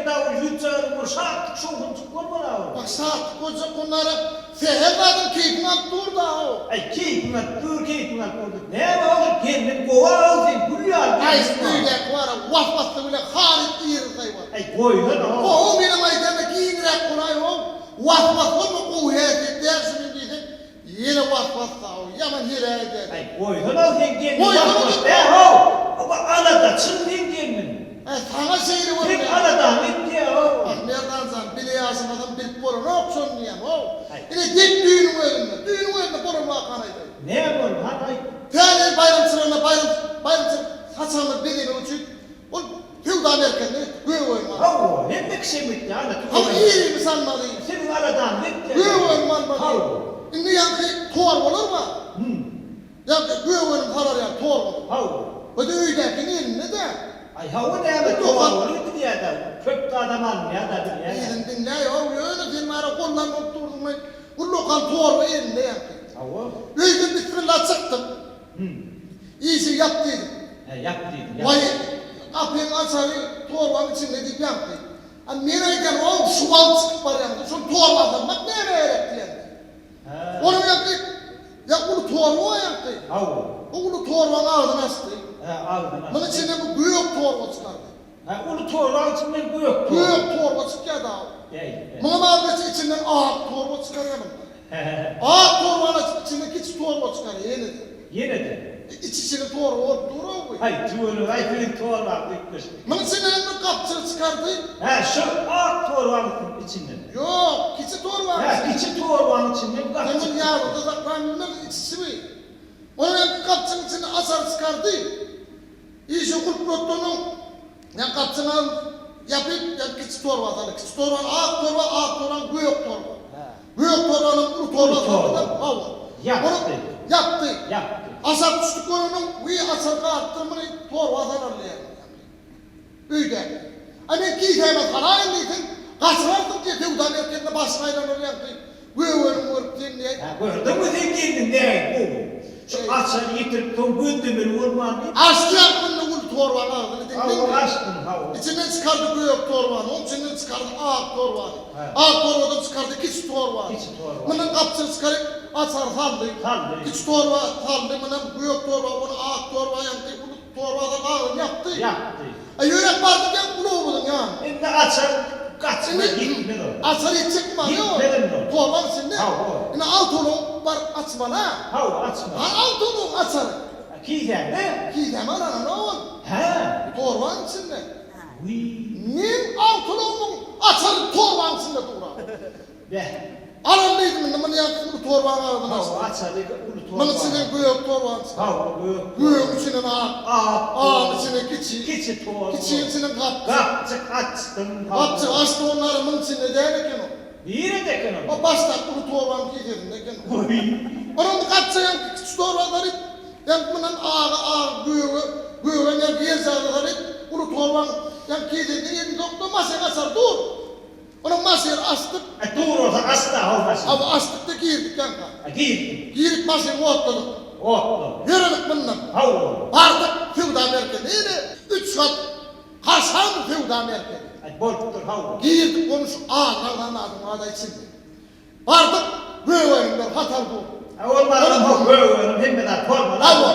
gelende ol ýüzjagazy bol şatlyk şowhunjyk bolmaly-a ol. Wah şatlyk boljak onlara sähel zadyň keýpiňi alyp dur-da-ow. Aý keýpiňi alyp dur keýpiňi alyp dur diýip näme ol gelniň gowy-ow sen gül ýaly Aý gelniň bar. öýdäki bar-a was-wasly bilen haryt ýersaý bar. Aý goýsana-ow. Gowy menem aýdýan-da giňräk bolaý-ow. Was-was bolma gowy häsiýet däl şu men diýsem Ýene was-was sag ol, ýaman heläk edýär. Aý, goýsana seň gelniň was-was däl-ow! Bu aladaçyl seň gelniň. Aý, saňa şeýle görünýär. Seň aladaňy etýär-ow. Ah, Merdan jan, bile ýaşamasam bilip bolanok şony diýýän-ow. Ine, gep düýnüň özünde, düýnüň özünde bolan wakany aýdaýyn. Näme boldy, hany aýt. Täze ýyl baýramçylygyna baýram, baýramçylyk saçagyny bezemek üçin ol Söwda merkezine gitdik, gök önüm almaly. Hawa, hemme kişem gitdi, ana, tüweleme. Hawa, irimiz almaly. Siziň aladaňyzy etýär. Gök önüm almaly. Hawa. Indi ýaňky torbalar bar. Hum. Ýaňky gök önüm salar ýaly torbalar. Hawa. O-da öýdäkiň elinde-dä. Aý, hawa, näme, torbaly gidilýär-dä, köp zadam alynýar-da, bilýän-ä. Yzyny diňläý-ow, ýöne sen bara gollan bolup durduň-laý. Ullakan torba elinde ýaňky. Hawa. Öýden bismilla çykdym. Hum. Işigi ýap diýdim. Hä, ýap diýdiň, ýap. Waý, gapyň açary torbanyň içinde diýip ýaňky. A men aýdýan, ow, şu wagt çykyp barýaňda, şol torba salmak nämä gerek diýende. Hä. Onuň ýaňky, ýa uly torba bar ýaňky. Hawa. Bu uly torbaň agzyny açdy. Hä, agzyny açdy. Munuň içinden bu gök torba çykardy. Hä, uly torbaň içinden gök torba. Gök torba çykýar dagy. Äý, äý. Muňam agzyny açyp içinden ak torba çykarýar munda. Ak torbany açyp içinden kiçi torba çykarýar ýene-de. Ýene-de. Iç-içine torba bolup dur-ow bu. Haý, tüweleme-aý siziň torbaňyz üýtgeşik. Munuň içinden hem bir gapjyk çykardy. Hä, şol ak torbanyň içinden. Ýok, kiçi torbanyň Hä, içinden. kiçi torbanyň içinden gapjyk. Sen muny ýadyňda saklan bilmersiň, iç-içi bu. Onuň hem gapjygyň içinden açar çykardy. Işigi gulplatdy-onuň ýa gapjyňam ýapyp, ýa kiçi torba saldy. Kiçi torbany ak torba, ak torbany gök torba. Gök torbanam uly torba saldy-da, hawa. Ýapdy. Ýapdy. Ýapdy. Aşak düşdük göreniň, wiý, açar galypdyr, muny torba salarly ýaly. Öýdäki. A men kisäme salaýyn diýseň, gaçyrarsyň diýe söwda merkezinde başyň aýlanar ýaňky gögeniňi görüp sen diýe. Hä, gördüňmi sen gelniň nähili gowy. Şu açary ýitirip soň gözlemeli bolman diýip. Açdy ýaňky uly torbanyň agzyny diňleňmi? Hawa, açdym, hawa. Içinden çykardy gök torbany, oň içinden çykardy ak torbany. Ak torbadan çykardy kiçi torbany. Kiçi torba. Mundan gapjygy çykaryp, açary saldy. Saldy. Kiçi torba saldy, mundan gök torba, ony ak torba ýaňky uly Torbadan agzyny ýapdy. Ýapdy. A ýöräp bardyk ýa ulagymyzyň ýanyna. Indi açar gaçmaz, ýitmez ol. Açar ýitjekmi bar? Ýok. Ýitmez indi ol. Torbaň içinde. Hawa. Indi awtoulagyň baryp açmaly-a. Hawa, açmaly. Hany awtoulagyň açary? A kisäňde? Kisäme alanam ol. Hä. Torbaň içinde. Wiý. Meň awtoulagymyň açary torbaň içinde dur-a. Beh. Alan diýdim indi muny ýaňky uly torbanyň agzyny açdy. Hawa, açaly uly torba. Munuň içinden gök torbany çykardy. Hawa, gök torba. Gögüň içinden ak. Ak torba. Agyň içinden kiçi. Kiçi torba. Kiçiň içinden gapjyk. Gapjyk açdym. Hawa. Gapjyk açdy onlary munuň içinde däl eken ol. Nirede eken ol? O başdaky uly torbanyň kisesinde eken ol. Goý. Onuň bu gapjygy ýaňky kiçi torba salyp, ýaňky mundan aga ak, göge, gögem ýaňky ýerjagaza salyp, uly torbaň ýaňky kisesine elini sokdy, maşyn açar dur. Onuň maşyny açdyk. E dur bolsa aç-da how maşyny. Hawa açdyk-da girdik ýaňka. E girdiň. Girip maşyny otladyk. Otladyň. Ýöredik mundan. Hawa. Bardyk söwda merkezine. Ine üç gat kaşaň söwda merkezi. E bolupdyr hawa. Girdik onuň şu agzan zadyň bar-da içinde. Bardyk gök önümler hatar dur. E ol barada how gök önüm hemme zat bolmaly. Hawa.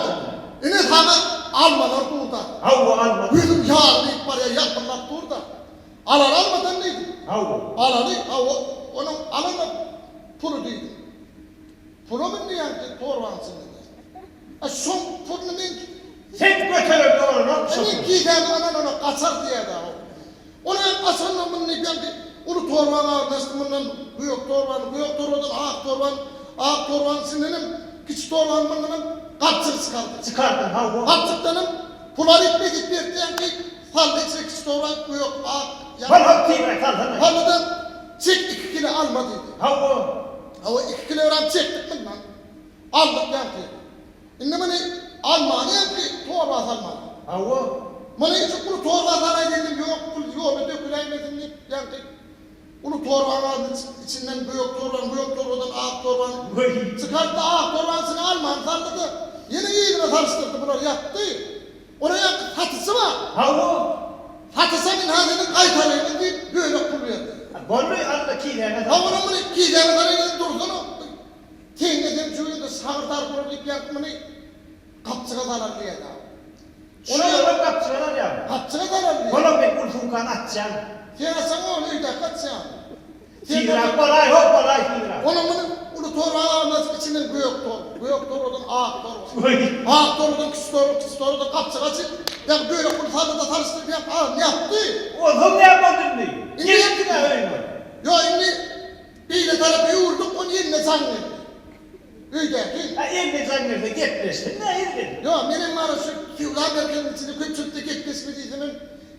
Ine saňa almalar dur-da. Hawa alma. Gözüň ýagyny iýip barýar ýalpyldap dur-da. Alaly almadan diýdi. Hawa. Alaly, hawa, onuň alana puly diýdi. Pulam indi ýaňky torbanyň içinde diýdi. A şoň puluny men. Sen göteren bolanok şo Men puly. kisäme alan ony gaçar diýýär-dä ol. Ony hem açanda muny diýip ýaňky uly torbany agzyna açdy, mundan gök torbany, gök torbadan ak torbany, ak torbanyň içindenem kiçi torbany mundanam gapjygy çykardy. Çykardym, hawa. Gapjykdanam pul alyp edip berdi ýaňky Saldy içine kiçi torba gök, ak, ýa. Hol hol tizräk salsana. Saldydan çek iki kile alma diýdi. Hawa. Hawa iki kilogram çekdik mundan. Aldyk ýaňky. Indi muny almany ýaňky torba salmaly. Hawa. Muny şu uly torba salaý diýdim, ýok pul ýolda döküläýmesin diýip ýaňky uly torbany aldy içinden gök torbany, gök torbadan ak torbany çykartdy, ak torbanyň içine almany saldy-da, ýene yzyna salyşdyrdy, bular ýatdy. Onuň ýaňky satyjy bar. Hawa. Satyjy. Atyşa men hazyrdan gaýtaraýyn diýip, bölek pul berdi. Boldy, al-da kisäňe sal. Hawa, muny kisäňe salaýyn dursana. Teňňe sem jübüňde şagyrdar bolar diýip ýaňky muny gapjyga salar diýýär. Şuny olam gapjyga salýarmy? Gapjyga salar diýýär. Olam men uly sumkany açýan. Sen açaň ony öýdäki açýan. Tizräk bolaý, ho, bolaý tizräk. Onuň muny uly torba almaz, içinden gök torba, gök torbadan ak torba, ak torbadan kiçi torba, kiçi torbadan gapjyk açyp, ýa bölek pul saldy-da salyşdyryp ýa agzyny ýapdy. Onsoň näme boldy indi? Gelipdiň-ä öýüňe. Ýok, indi beýle tarapa öwrüldik, ony eline jaň geldi. Öýdäki. Hä, eline jaň gelse gepleşsin nähili? Ýok, menem bara şu söwda merkeziniň içinde köpçülikde gepleşme diýsemem,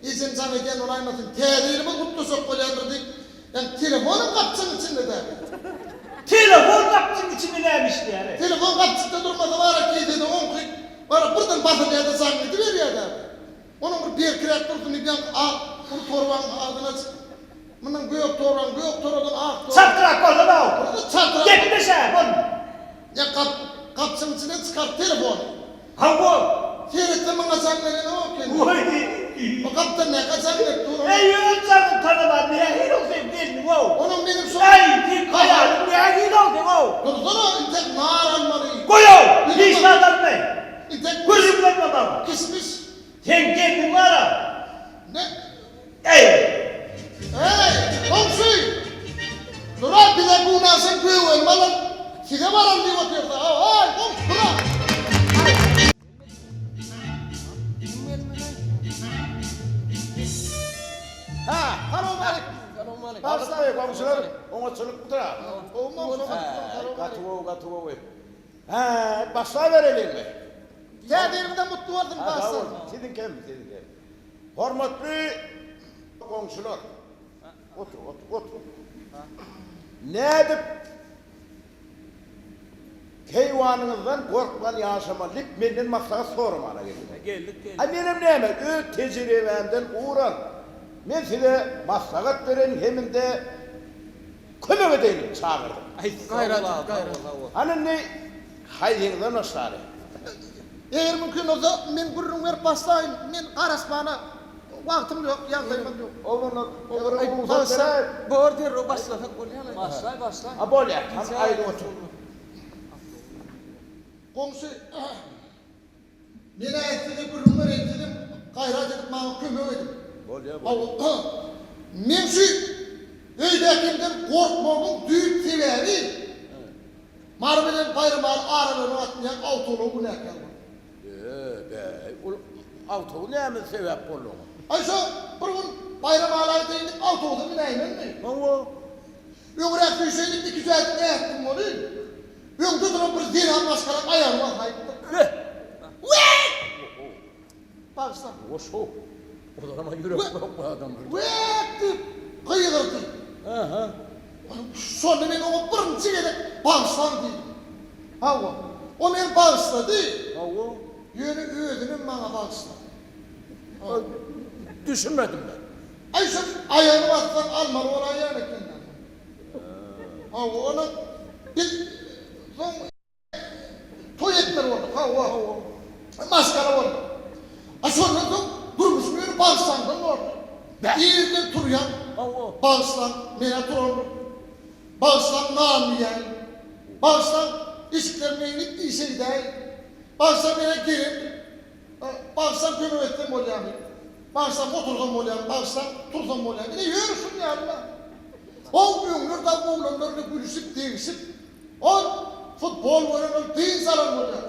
ejem jaň edýän bolaýmasyn, täze ýylymy gutlasak bolýandyr diýip, Ýa telefonam gapjygyň içinde däl. Telefon gapjygyň içinde näme işleýär-eý? Telefon gapjykda durmasa bara kisede oňky bara birden basylýar-da jaň gidiberýär-dä. Onuň bir berkiräk dursun diýip ýaňky ak uly torbanyň agzyny açyp, mundan gök torbaň, gök torbadan ak torba. Çaltrak bolsana-ow! Bolsa çaltrak. Gepleş-ä, bol! Ýa gap, gapjygyň içinden çykaryp telefony. Hawa! Seretse maňa jaň gelenok eken. Goý! O gapdan näka jaň gelip dur? Eý, öz jaňyňy tanaman nähili-ow seň gelniň-ow? Onuň meniň şo. Eý, seň aýalyň nähili-ow seň-ow? Dursana, intek nar almaly. Goý-ow! Hiç zat almaý. Intek. Gürrüň berme maňa. Kişmiş. Seň gelniň bar-a. Ne? Eý! Eý, goňşy! Dur-a, bize bu nagşam göwelme alan, size baran diýip otyrsa, aý, goňşy, dur-a! Ha, salowmaleýkim. Salowmaleýkim. Bagyşlaý, goňşular, oňatçylykmydyr-a? Gowy, Gaty gowy, gaty gowy. Hä, başlabereliňmi? Täze ýylyňyzam gutly bolsun, Ha, sag bagşy. boluň. Siziňkem, siziňkem. Hormatly goňşular. Otur, otur, otur. Nädip keýwanyňyzdan gorkman ýaşamaly diýip menden maslahat soramana geldiňiz. Geldik, geldik. A menem näme, öz tejribämden ugur alyp, men size maslahat bereýin heminde kömek edeýin diýip çagyrdym. Gaýrat et, gaýrat. Hany indi haýsyňyzdan başlaly? Eger mümkin bolsa, men gürrüň berip başlaýyn. Men garaşmana wagtym ýok, ýagdaýym ýok. Oglanlar, olara rugsat beräýiň. Bor derrew başlasak bolýar. Başlaý, başlaý. A bolýar, hany aýdyp otur. Goňşy, men-ä size gürrüň bereýin, sizem gaýrat edip maňa kömek ediň. Bolýar, bolýar. Men şu öýdäkimden gorkmagymyň düýp sebäbi, Mary bilen Baýramaly aralygyna gatnaýan awtoulag günäkär boldy. Eee, bäý, ol awtobus näme sebäp boldy oňa? Aý şo bir gün Baýramaly aýdaýyn diýip awtobusa münäýmenmi? Hawa. Öňräk düşeýin diýip ikije ädim ätdim welin, öňde duran bir zenan maşgalaň aýagyny basaýypdyr. Beh! Weý! Bagyşla. Oşo. Olarama ýürek ýok bu adamlarda. Weý diýip gygyrdy. Aha. Şonda men oňa birinji gezek bagyşlaň diýdim. Hawa. O meni bagyşlady. Hawa. Ýöne özünem maňa bagyşlady. Düşünmedim men. Aý şol aýagyny bassaň almaly bolaýýan eken-dä. Hawa, ony biz soň Toý etmeli bolduk, hawa, hawa. Maşgala bolduk. A şondan soň durmuşym ýöne bagyşlaňdan boldy. Irden turýan, bagyşlaň, men-ä turandyr. Bagyşlaň, nan iýäýin. Bagyşlaň, eşiklerimi geýnip işe gidäýin. Bagyşlaň, men-ä gelendir. Bagyşlaň, kömek etsem bolýarmy? Bagyşlaň, otursam bolýarmy? Bagyşlaň, tursam bolýarmy? Ine, ýöne şunuň ýaly-la. O öňler dagy oglanlar bilen gülüşip, degişip, Ol futbol gören ol dynç alan bolýar.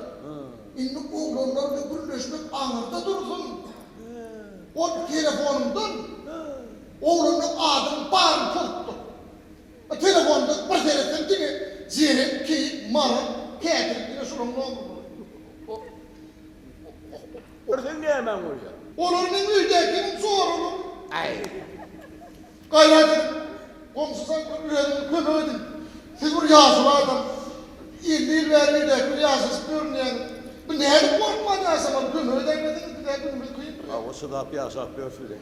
Indi oglanlar bilen gürleşmek aňyrda dursun. Ol telefonymdan oglanlaň adynyň baryny pozupdyr. Telefonda bir seretsem diňe Jeren, Keýik, Maral, Käkilik ine şolaň nomerleri. Bir seň nämäň bolýar? Olar meň öýdäkimiň joralary. Aý. Gaýrat ediň, goňşy sen bir özüňize kömek ediň. Siz bir ýaşuly adam. 50 ýyl bäri öýdäki bile ýaşaşyp görünýäňiz. Bu nädip gorkman ýaşamaly, kömek edäýmeseniz bizä günümiz kyn. Hawa, çydap ýaşap ýörüs bize.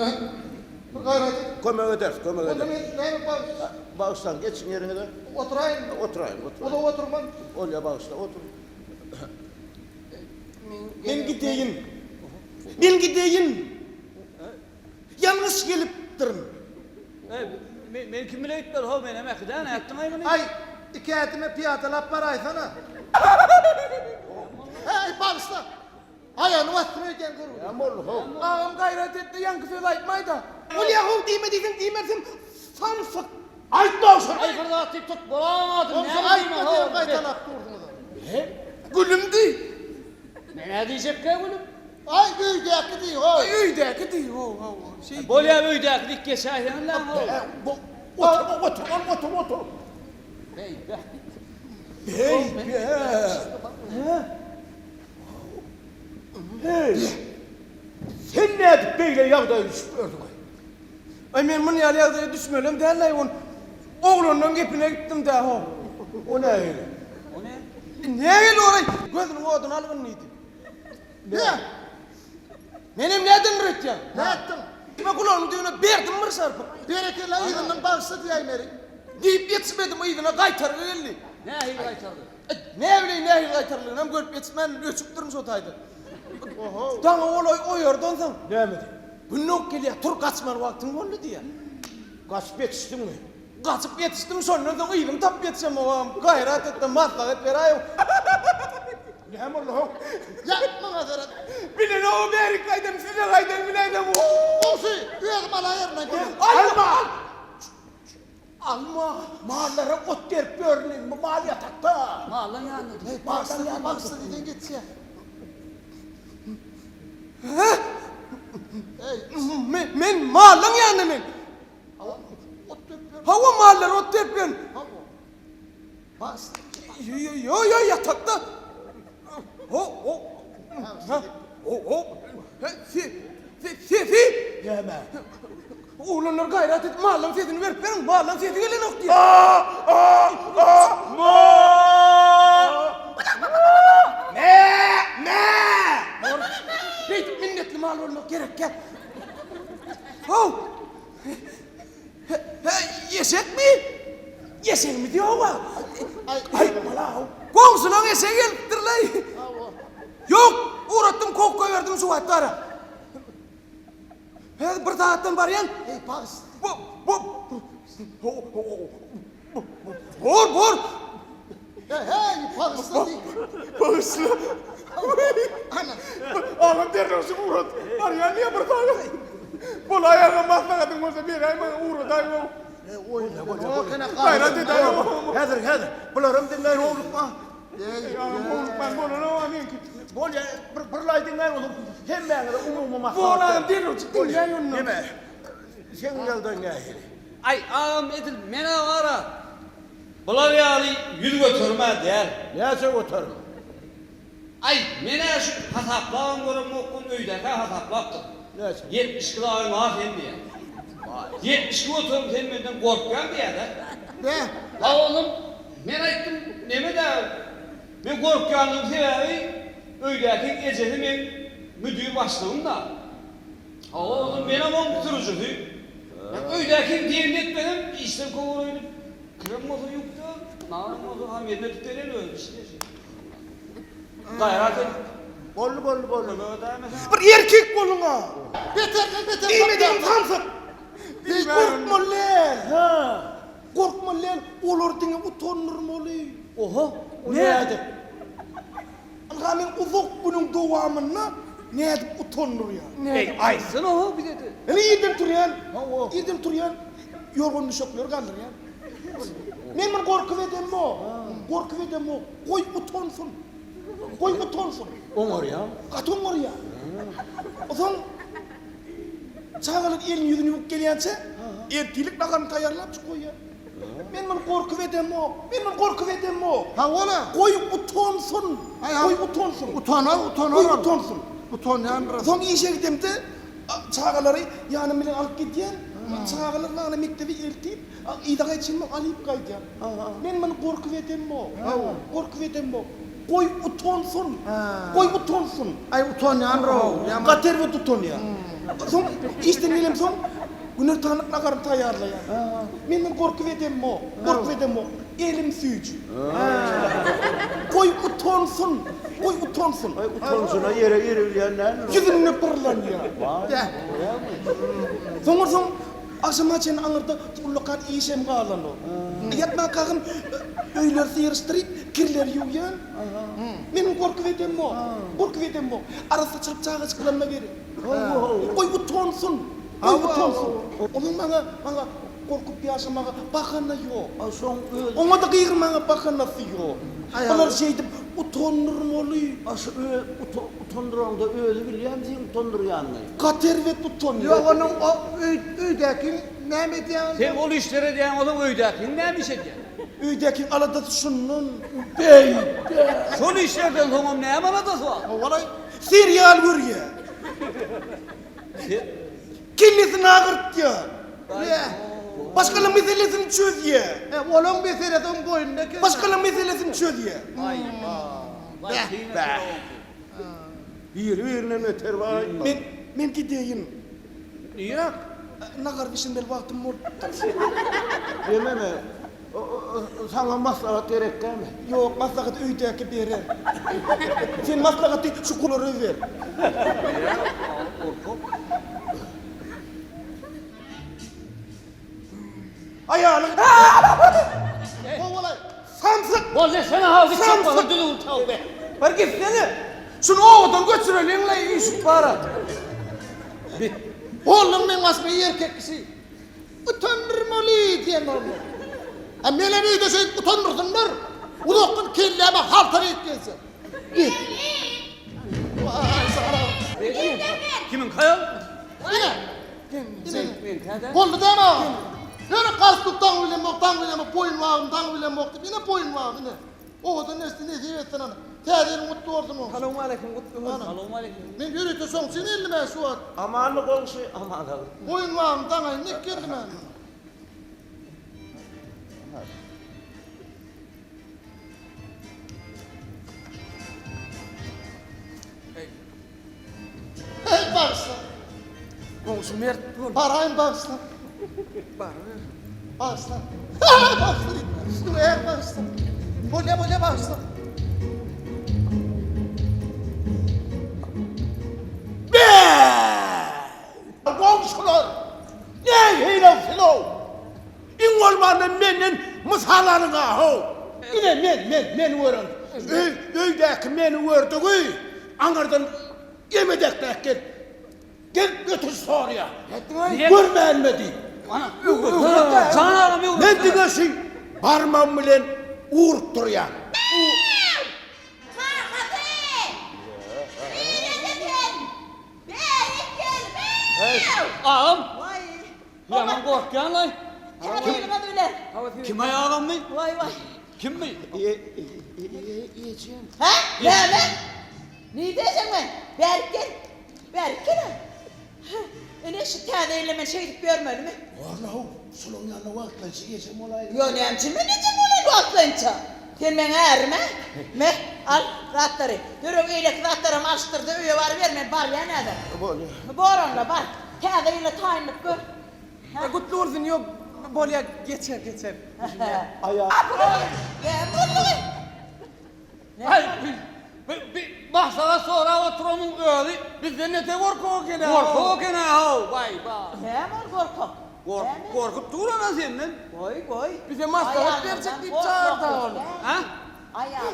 Hä? Bir gaýrat ediň. Kömek ederis, kömek Onda ederis. men näme bagyş? Bagyşlaň, geçiň ýeriňize. Oturaýynmy? Oturaýyň, oturaýyň. Uzak oturman. Bolýar, bagyşla, otur. Men gideýin. Men gideýin. Ýalňyş gelipdirin. Eý, men kim bile gitmeli, how, menem äkidäýin, ätdiň-aý muny. Aý, iki ädime pyýadalap baraýsana. Häý, bagyşla. Aýagyny basdym öýdýän görgüli. Näme boldy, how? Agam gaýrat et-de, ýaňky sözi aýtmaý-da. Bolýa, how, diýme diýseň diýmersiň, samsyk. Aýtma şony. Aý, bir zat diýip tut, bolan adym, Goňşy näme aýtma diýme, diýen how, gaýtalap dursuňyz. He? Gülüm diý. Men nä diýjekkä gülüm? Aý, öýdäki diý, how. Aý, öýdäki diý, how, how, şeý. Bolýa, öýdäki diýip geçäýseňiz-le, how. Otur, otur, otur, otur. Heý, beh. Heý, beh. Heý, sen nädip beýle ýagdaýa düşüp gördüň-aý? Aý, men muny ýaly ýagdaýa düşmelem däl-aý, on oglanlaň gepine gitdim-dä, ho. O nähili? O ne? Nähili ol-aý? Gözüniň oduny algyn diýdi. Ne? Menem näden bir ötýän? Nätdiň? Men gulagynyň düýbüne berdim bir şarpyk. Berekella yzyndan bagyşla diýäýmeli. Diýip ýetişmedim, yzyna gaýtargy geldi. Nähili gaýtargy? Näbileýin nähili gaýtarylygynam görüp ýetişmän öçüpdirin şo taýda. Oho. Daňa golaý oýardy onsoň. Näme diýip? Gün dogup gelýär, tur gaçmaly wagtyň boldy diýýär. Gaçyp ýetişdiňmi? Gaçyp ýetişdim, şondan soň yzyny tapyp ýetişemogam. Gaýrat et-de maslahat beräýiň. Näme boldy how? Ýa, maňa seret. Bilenogam bärik gaýdam, size gaýdan biläýsem. Goňşy, özüm alaýaryn-a, gel. Alma! Alma! Mallara ot berip ýörün, bu mal ýatakda. Mallaň ýanynda dur. Bagyşla diýseň bagyşla diýseň geçýär. Hä? Eý. Men, men mallaň ýanynda men. Hawa, ot berip ýörün. Hawa, mallara ot berip ýörün. Hawa. Bagyşla. Ýo, ýo, ýatakda. Ho, ho. Ha, ho, ho. Se, se, sesi. Näme? Oglanlar gaýrat edip mallaň sesini berip beriň, mallaň sesi gelenok diýýär. Me! Me! Beýdip minnetli mal bolmak gerekkä. How! He, eşekmi? Eşegimiz ýog-a. Aý, Aý, goňşulaň eşegi gelipdir-leý. Ýok, ugratdym, kowup goýberdim şu wagt bara. Häzir bir sagatdan barýan. Eý, bagyş. Bu, bu, bor, bor. Heý, heý, bagyşla diý. Bagyşla. Ana. Agam derrew şu ugrat. Barýan diýýär bir sagat. Bolaý agam maslahatyň bolsa beräý maňa ugradaý. Gaýrat edäý. Häzir, häzir. Bularam diňläýin howlukma. Eý, Agam howlukman bolanok meňki. Bolýa, bir birlaý diňläýin onuň hemmäňize umumy maslahat. Bol agam derrew çyk diňläý onda. Neme? Seň ýagdaýyň nähili? Aý, agam edil men-ä bar-a. Bular ýaly ýüz göterim-ä däl. Näçe göterim? Aý, men-ä şu hasaplabam göremokgyn, öýdäkä hasaplapdyr. Näçe? 72 daýyň bar sen diýýär. 72 göterim sen menden gorkýaň diýýär-dä. Beh. A oglum, men aýtdym, neme-dä, men gorkýanlygym sebäbi öýdäki ejesi meň müdir başlygym-da. Hawa, oglum, menem oň sürüjisi. Öýdäkiň diýenini etmesem, işden kowar öýdüp, kirem bolsa ýuwup-da, nanam bolsa hamyryny edip berýän özüm işleýän. Gaýrat et. Boldy, boldy, boldy. Bir erkek boluň-a! Beterden beter Diýmedigim samsyk! Beýik Gorkmaly däl! Ha! Gorkmaly däl, olary diňe utandyrmaly. Oho, O nädip? Ynha men uzak günüň dowamynda nädip utandyrýan. Eý, aýtsana ho bize-de. Ine irden turýan, irden turýan, ýorgan-düşekleri galdyrýan. Men muny gorkup edemok, gorkup edemok. Goý utansyn. Goý utansyn. Oňarýaň. Gaty oňarýan. Soň çagalar elini ýüzüni ýuwup gelýänçä ertirlik naharyny taýýarlap çyk goýýan. Men muny gorkup edemok. Men muny gorkup edemok. Hawa-la. Goý utansyn. Goý utansyn. Utanar, utanar. Goý utansyn. Utanýandyr. Soň işe gidemde çagalary ýanym bilen alyp gidýän. Çagalar maňa mekdebe eltip, yza gaýtşymy alyp gaýdýan. Men muny gorkup edemok. Gorkup edemok. Goý utansyn. Goý utansyn. Aý utanýandyr-ow. Gaty erbet utanýar. Soň işden gelemsoň. Günortanlyk naharyny taýýarlaýan. Menden gorkup edemok, gorkup edemok. Elim süýji. Goý utansyn, goý utansyn. Goý utansyna ýere girilýän däldir. Ýüzünde pyrlanýar. Soňra soň agşama çenli aňyrda ullakan işem galanok. Ýatmankagam öýleri syryşdyryp, kirleri ýuwýan. Meniň gorkup edemok, gorkup edemok. Arassaçylyk çagajyklaryna gerek. Goý utansyn, goý utansyn. Onuň maňa, maňa gorkup ýaşamaga bahana ýok. Oňa-da gygyrmaga bahanasy ýok. Bulary şeýdip utandyrmaly. A şu öz utandyranda özi bilýärmi seň utandyrýanyňy? Gaty erbet utanýar. Ýok onuň o öý öýdäkiň näme edýäni? Sen ol işleri edýäň onuň öýdäkiň näme iş edýär? Öýdäkiň aladasy şundan. Beýde. Şol işlerden soňam näme aladasy bar? Howalaý. Serial görýär. Kellesini agyrtýar. Başgalaň meselesini çözýär. E, olaň meselesi oň boýnunda eken. Başgalaň meselesini çözýär. Bäh. Biri-birinden beter baý. Men, men gideýin. Nirä? Nahar bişirmeli wagtym bolupdyr. Dememe. Saňa maslahat gerekdämi? Ýok, maslahaty öýdäki berer. Sen maslahaty şu gulara ber. Aýalyň Kowalaý. Samsyk! Boldy, sen ha git Samsyk! çapmaly düzüw taw be. Bir gitsene. Şuny obadan göçüreliň-le, üýşüp bara. Bolduň meň başyma erkek kişi. Utandyrmaly diýen boldy. A menem öýde şeýdip utandyrsynlar. Uzak gün kelläme halta geýip gezjek. Git. Waý sana. Kimiň kaýal? Ine. Ine. Boldy dämi agam? Ýöne galstuk daň bilemok, daň bilemok, boýun bagym daň bilemok diýip, ine boýun bagym ine. Owadan nesli nesip etsin ana. Täze ýylyň gutly bolsun goňşy. Salowmaleýkim gutly bolsun. Salowmaleýkim. Men ýörite şoň üçin geldim ä şu wagt. Amanly goňşy aman alyp. Boýun bagymy daňaýyn diýip geldim ä. Heý bagyşla. Goňşy mert bol. Baraýyn bagyşla. Baryber. Bagyşla. Bagyşla diýip. Üstüňe är bagyşla. Bolýa bolýa bagyşla. Be! Goňşular! Nähili sylaw? Iň bolmanda menden mysal alyň-a, how! Ine, men, men, meni gören, öý, öýdäki meni gördügi, aňyrdan emedekläp gelip, gelip ötünç soraýar. Görmänme diýip. Jan agam öwret. Men diňe şu barmagym bilen urup durýan. Kakasy! Nirede sen? Bärik gel, bäw! Agam. Waý. Ýaman gorkýanlaý. Täze ýylyňyz bilen. Kim aý agammy? Waý, waý. Kimmi? Ejem. Hä? Näme? Nirde ejeň men? Bärik gel. Bärik gel. Ine şu täze ýylda men şeýdip ýörmelimi? Borla-how, şolaň ýanynda wagtlaýynça ejem bolaýyn. Ýo, näme üçin men ejem bolaýyn wagtlaýynça? Sen meň ärim-ä? Me, al, zatlary. Derrew eýleki zatlaram alyşdyrda öýe baryber, men barýan häzir. Bolýa. Bor onda, bar. Täze ýyla taýynlyk gör. Hä, gutly bolsun, ýok, bolýa, geçer, geçer. Aýa. Näme boldugy? Aý, bi, bi, maslahat sorap oturanyň özi bizden nete gorkak eken-ä. Gorkak eken-ä, how, baý, ba. Näme ol gorkak? Gork, gorkup dur-a senden. Goý, goý. Bize maslahat berjek diýip çagyrdy ony. Hä? Aýal.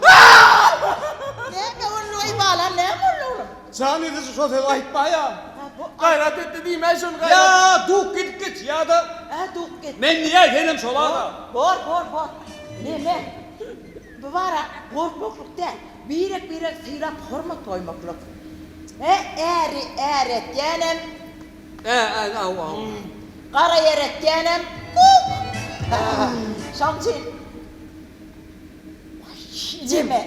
Näme boldy, balam, näme boldy oglum? Jan ediji şo sözi aýtmaýa. Gaýrat etdi diýmäý şony gaýrat. Ýa duk gidip geç ýa-da. Hä, duk git. Men diýäý senem şol aga. Bor, bor, bor. Neme? Bu bara gorkmaklyk däl, birek-biregi sylap hormat goýmaklyk. Hä, äri är etýänem. Ä, ä, aw, aw. Gara ýer etýänem, kuk! Şoň üçin Jeme,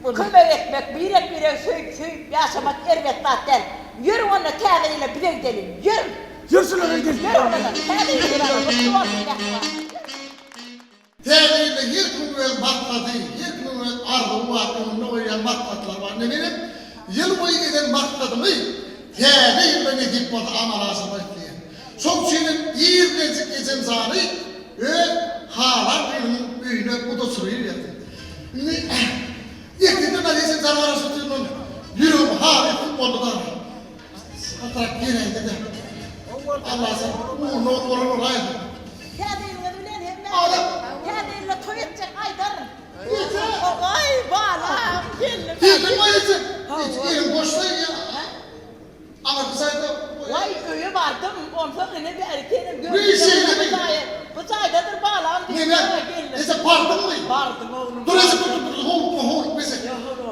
kömek etmek, birek-biregi söýüp, söýüp ýaşamak erbet zat däl. Ýörüň onda täze ýyla bize gideliň. Ýörüň! Ýörsünler gideliň. Ýörüň onda, täze ýyl bilen gutly bolsun mähriban. Täze ýylda her kimiň öz maksady, her kimiň öz arzuwy bar, öňünde goýýan maksatlary bar. Ine menem ýyl boýy eden maksadymy täze ýylda nesip bolsa amala aşyrmak isleýän. Şoň üçinem ir bilenjik ejem jany öz halan gyzymyň öýüne gudaçylyga iberdim. Indi ertirden bäri ejem jana garaşyp otyryn, ýüregim halys boldy-da. Hatyrak geläýdi-de. Allajan ugruna bolan bolaýdy. Täze ýylyňyz bilen hemmäňizi. Adam. Täze ýylda toý etjek aýdaryn. Eje. Aý balam geldim. Geldiňmi eje? Eje eliň boşlaý ýa. Aňyrky jaýda. Waý öýe bardym onsoň ine bäri senem gördüm. Bu şeýlemi? Bu jaýdadyr balam diýip Neme? geldim. Eje bardyňmy? Bardym oglum. Dur eje dur dur dur howlukma howlukma eje.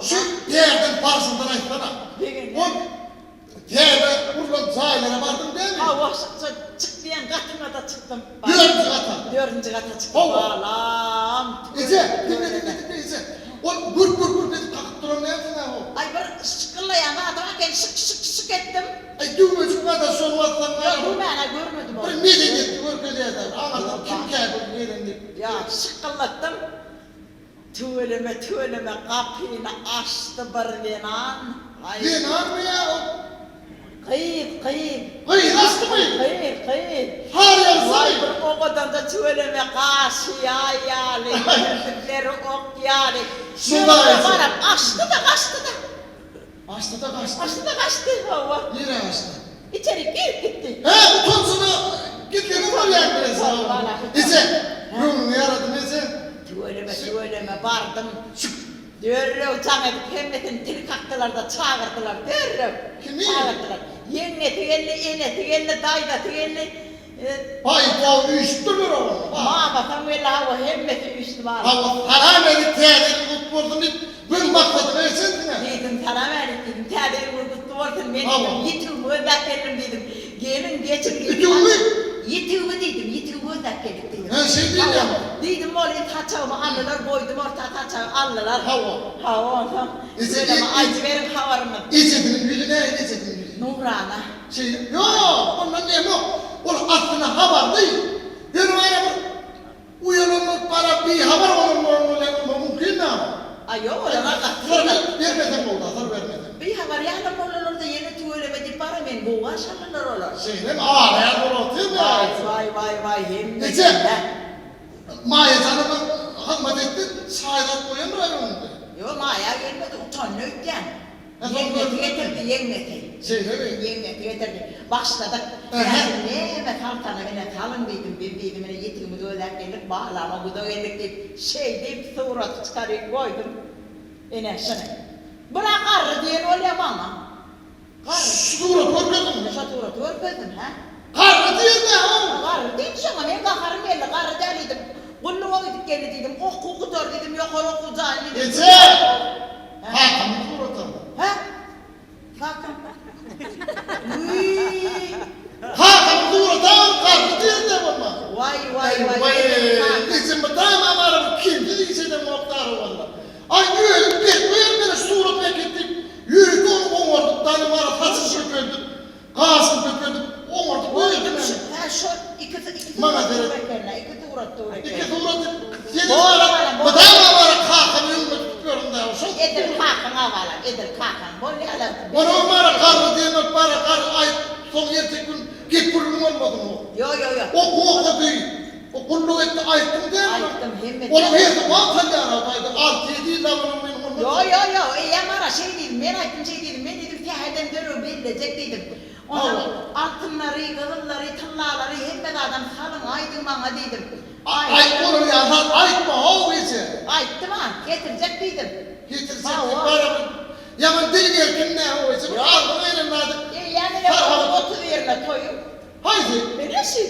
Şu bärden barşyňdan aýtsana. Ol Täze gurlan jaýlara bardyň dälmi? Hawa, şo çyk diýen gatyna-da çykdym. Dördünji gata. Dördünji gata çykdym. Hawa. Balam. Eje, diňle, diňle, diňle, eje. Ol gürp, gürp, gürp edip kakyp duran näme-ä o? Aý, bir şykyllaýan zady bar eken, şyk, şyk, şyk etdim. Aý, düwmejik bar-da, şony bassaň Ýok, düwmäni-ä görmedim Bir medeniýetli görkezýär-dä. Aňyrdan kimkä bu gelen diýip. Ýok, şykyllatdym. Tüweleme tüweleme gapyny açdy bir zenan. Aý. Zenanmy ýa o? Gyz gyz. Gyz açdymy? Gyz gyz. Har ýalysymy? Waý bir owadanja tüweleme gaşy ýaý ýaly, kirpikleri ok ýaly. Şuňa Barap açdy-da gaçdy-da. Açdy-da gaçdy. Açdy-da gaçdy, hawa. Nirä gaçdy? Içerik girip gitdi. Hä, utanjyna gizlenen bolýar biraz. Eje, göwnüňe ýaradymy eje? Tüweleme, tüweleme, bardym. Derrew jaň edip hemmesini dil kakdylar-da çagyrdylar, derrew. Kimi? Çagyrdylar. Ýeňňesi geldi, enesi geldi, daýzasy geldi. Baý, gowy üýşüpdirler oňa. Mamasam geldi, hawa, hemmesi üýşdi balam. Hawa, salam edip täze ýyl gutly bolsun diýip, göz maksadyna ýetensiň-ä. Diýdim, salam älik diýdim, täze ýylyňyz gutly bolsun, men diýdim, ýitigimi gözläp geldim diýdim. Geliň, geçiň diýdim. Ütügiňi? Ýitigimi diýdim, ýitigimi gözläp geldik diýdim. Hä, şeý diýilýärmi? Diýdim, bolýa, saçagymy aldylar, goýdum orta, saçagy aldylar. Hawa. Hawa, onsoň, Ýöne aýdyberiň habaryňyzy. Ejesiniň ýüzi nähili ejesiniň ýüzi? Nurana. Şeýle, ýok, ondan demok. Ol aslynda habarly. Ýöne bara bir uýalan bolup, bara bihabar bolan bolan bolýan bolmagy mümkin däl. A ýok, olara gaty. Syr bermeseň boldy, syr bermeseň. Bihabar ýalam boldular-da, ýene tüweleme diýip bara meni gowy garşyladylar olar. Şeýlemi, alaýan bolup otyrmy ýa? Waý, waý, waý, hemme. Eje, Maýa jana bir hyzmat etdi, çaý zat goýandyr aý öňünde. Ýok, Maýa gelmedi, utandy öýtýän. Ýeňňesi getirdi, ýeňňesi. Şeýlemi? Ýeňňesi getirdi. Başladyk. Häzir näme salsana ine salyň diýdim. Biz diýdim ine ýitigimizi gözläp geldik, balama guda geldik diýip, şeý diýip suraty çykaryp goýdum. Ine şuny. Bura garry diýen bolýa maňa. Garry. Şu suraty görkezdiňmi? Şo suraty görkezdim, hä. Garry diýen näme ol? Garry diýdi şoňa, meň gaharym geldi, garry däl diýdim. Gulluga gidip geldi diýdim, okuw gutar diýdim, ýokary okuw jaýyny diýdim. Eje! Kakamyň suratam. Hä? Kakam. Wiý! Kakamyň suratam garry diýen dä bolman. Waý, waý, waý. Waý, ejem mydama bara bir kemsiz iş edemok dara walla. Aý özüm berkmeýän meni şu surat äkit diýip, ýörite ony oňardyp, danym bara saçyny köpeldip, gaşyny köpeldip, oňardyp Goýdum şu, hä şo ikisi iki surat dur eken-dä, iki surat dur eken. Iki surat seniň bara mydama bara kakamy öňüme tutup ýörün-dä, şol. Edil kakaň-a balam, edil kakaň bolýa-la. Onuň bara garry diýen bara garry aýt, soň erteki gün gep gürrüň bolmasyn o. Ýo, ýo, ýo. Okuw okady. O gulluk etdi aýtdyň dälmi? Aýtdym hemme. Onuň hersi wagt alýar a daýza alty-ýedi ýyl onuň men ondan. Ýo ýo ýo eýýäm ara şeý diýdim men aýtdym şeý diýdim men diýdim sähedem dörew bellejek diýdim. Onam altyndary gyzyllary tyllalary hemme zadam salyň aýdyň maňa diýdim. Aý olar ýaly zat aýtma how eje. Aýtdym a getirjek diýdim. Getirjek diýip bara bir ýaman diliň erkin nä how eje bir agzyňa gelen zady. Eýýäm ine 31-ine toýum. Haýsy? Ine şi.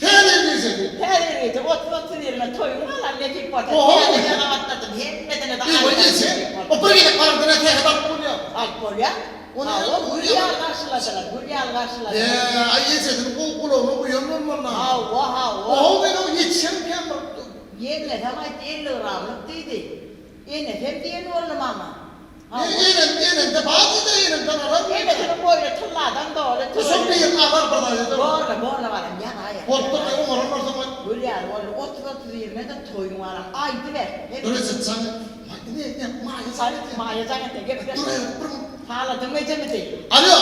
Täze ýyl gijesi. Täze ýyl gije, 30-31-ine toýuň galan nesip bolsa, täze ýyla gabatladym, hemmesine-de Eý, eje, o bir gezek baranda näsähet alyp bolýar? Alyp bolýar. Hawa, gül ýaly garşyladylar, gül ýaly garşyladylar. Ýe, aý ejesiniň gowy gulagyna guýan bolmaly. Hawa, hawa. Oho, men oň ýetişemkäm bir. Ýeňňesem aýtdy, 50 gramlyk diýdi. Enesem diýen boldy maňa. Enem, enemde bar diýdi, enemden alarmy? Enesiniň boýny tylladan doly. Şol birini alar bir zat eder. Borla, borla balam, ýazaýa. Bolupdyr, aý oňaran bolsaň aý. Gül ýaly boldy, otuz-otuz birine-de toýuň balam, aýdyber. Dur eje, jaň et. Ine, ine, Maýa jaň etýär. Maýa jaň etýär, gepleş. Dur, bir minut. Haladyňmy ejemi diý. Alýo.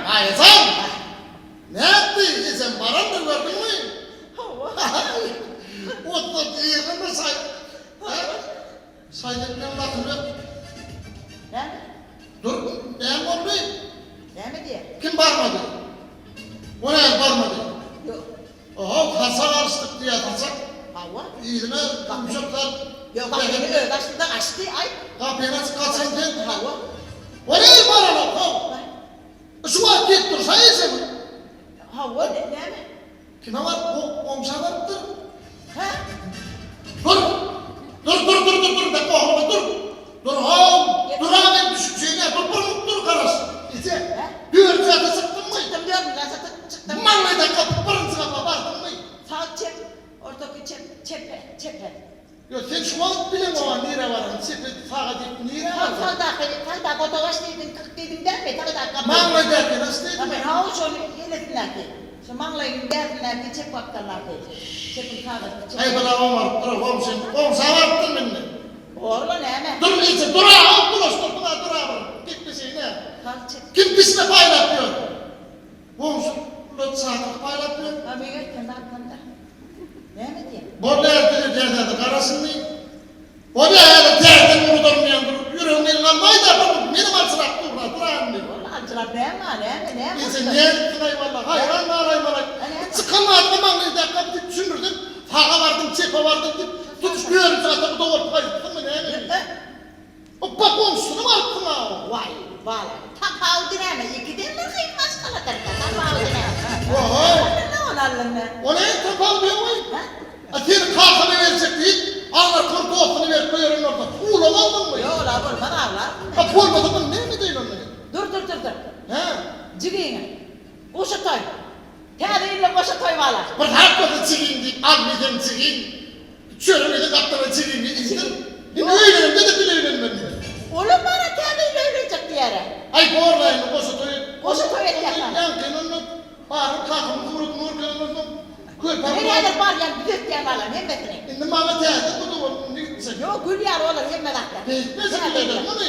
Maýa jan. Nätdi, ejem baranda gördüňmi? Hawa. Otda diýerden bir şaý. Şaý bilen basylyp. Näme? Dur, näme boldy? Näme diýýär? Kim barmady? O näme barmady? Ýok. Oho, saçak alyşdyk diýýär, saçak. Hawa. Yzyna gümşek zat. Ýok, gapyny özi açdy-da gaçdy, aý. Gapyny açyp gaçan sen. Hawa. O näme baranok, how? Şu wagt gelip dursa ejem. Hawa, näme? Kime baryp, goňşa barypdyr. Hä? Dur! Dur, dur, dur, dur, dur, bek ogluma dur! Dur, how! Dur-a men düşüpjigine, dur, bir minut dur, garaş. Eje, dördünji gata çykdyňmy? Çykdym, dördünji gata çykdym. Maňlaýdan gapyp birinji gapa bardyňmy? Sag çep, ortaky çep, çepe, çepe. Ýok, sen şu wagt bileňoga nirä baranyny, çepe, saga diýip nirä bardyň? Sagdaky, sagdaky otagy aç diýdiň, 40 diýdiň dälmi? Sagdaky gapy. Maňlaýdakyny aç diýdim. Hawa, şony elesindäki. Şu maňlaýyň bärsindäki çep gapdaldaky. Çepiň sagasy, çep. Aý, bala oňarypdyr-a, goňşy, goňşa barypdyr indi. Borla näme? Dur eje, dur-a, hop, bulaşdyrdyň-a, dur-a bir, gepleşeýin-ä. Sag çep. Kim pişme paýlap ýör? Goňşy, bular çakyr paýlap ýör. Ha, meger sen zatdan-da. Näme diýýäň? Bor nädip edýän häzir, gara şindi. Bolýa häzir täzeden urudarmaýan dur. Ýüregiň eliňe almaýda bir menem aljyrap dur-a, dur-a indi. Walla aljyrap näme bar, näme, näme Eje bolupdyr? nädipsiň-aý walla, haýran galaý malaý. Çykan badyma maňlaýdaky gapy diýip düşündirdim. Saga bardym, çepe bardym diýip, tutuş dördünji gata bu dowalpy gaýdypsyňmy näme? Ýa-a. Opba goňşusyny barypsyň-a. Waý, bala, tapawudy näme, ikiden bir gyz maşgaladyr-da, tapawudy näme? Waý! Onda ony aldyň-da. O näme tapawudy ýok-aý? Hä? A seni kakama berjek diýip, aňyrky bir dostuny berip goýberen bolsa, uwlamazdyňmy? Ýok-la, bolmaz, aglarsyň. A bolmasa muny näme edeýin onda men? Dur, dur, dur, dur. Hä? Jigiňe. Goşa toý. Täze ýylda goşa toý bala. Bir zat bolsa jigiň diýip, al men seniň jigiň. Çörek eden gapdala jigiňi indir. Indi öýlenemde-de bile öýlenmeli men. Olam bar-a täze ýylda öýlenjek diýýär-ä. Aý borla indi goşa toý et. Goşa toý etýär-ä. Ýaňkyny onda baryp kakamyň suratyny görkezen bolsaň, körpäm Men häzir barýan düzetýän balam hemmesini. Indi maňa täze guda bolup indi gitjek. Ýok gül ýaly bolar hemme zatlar. Beýtmejek ederler muny.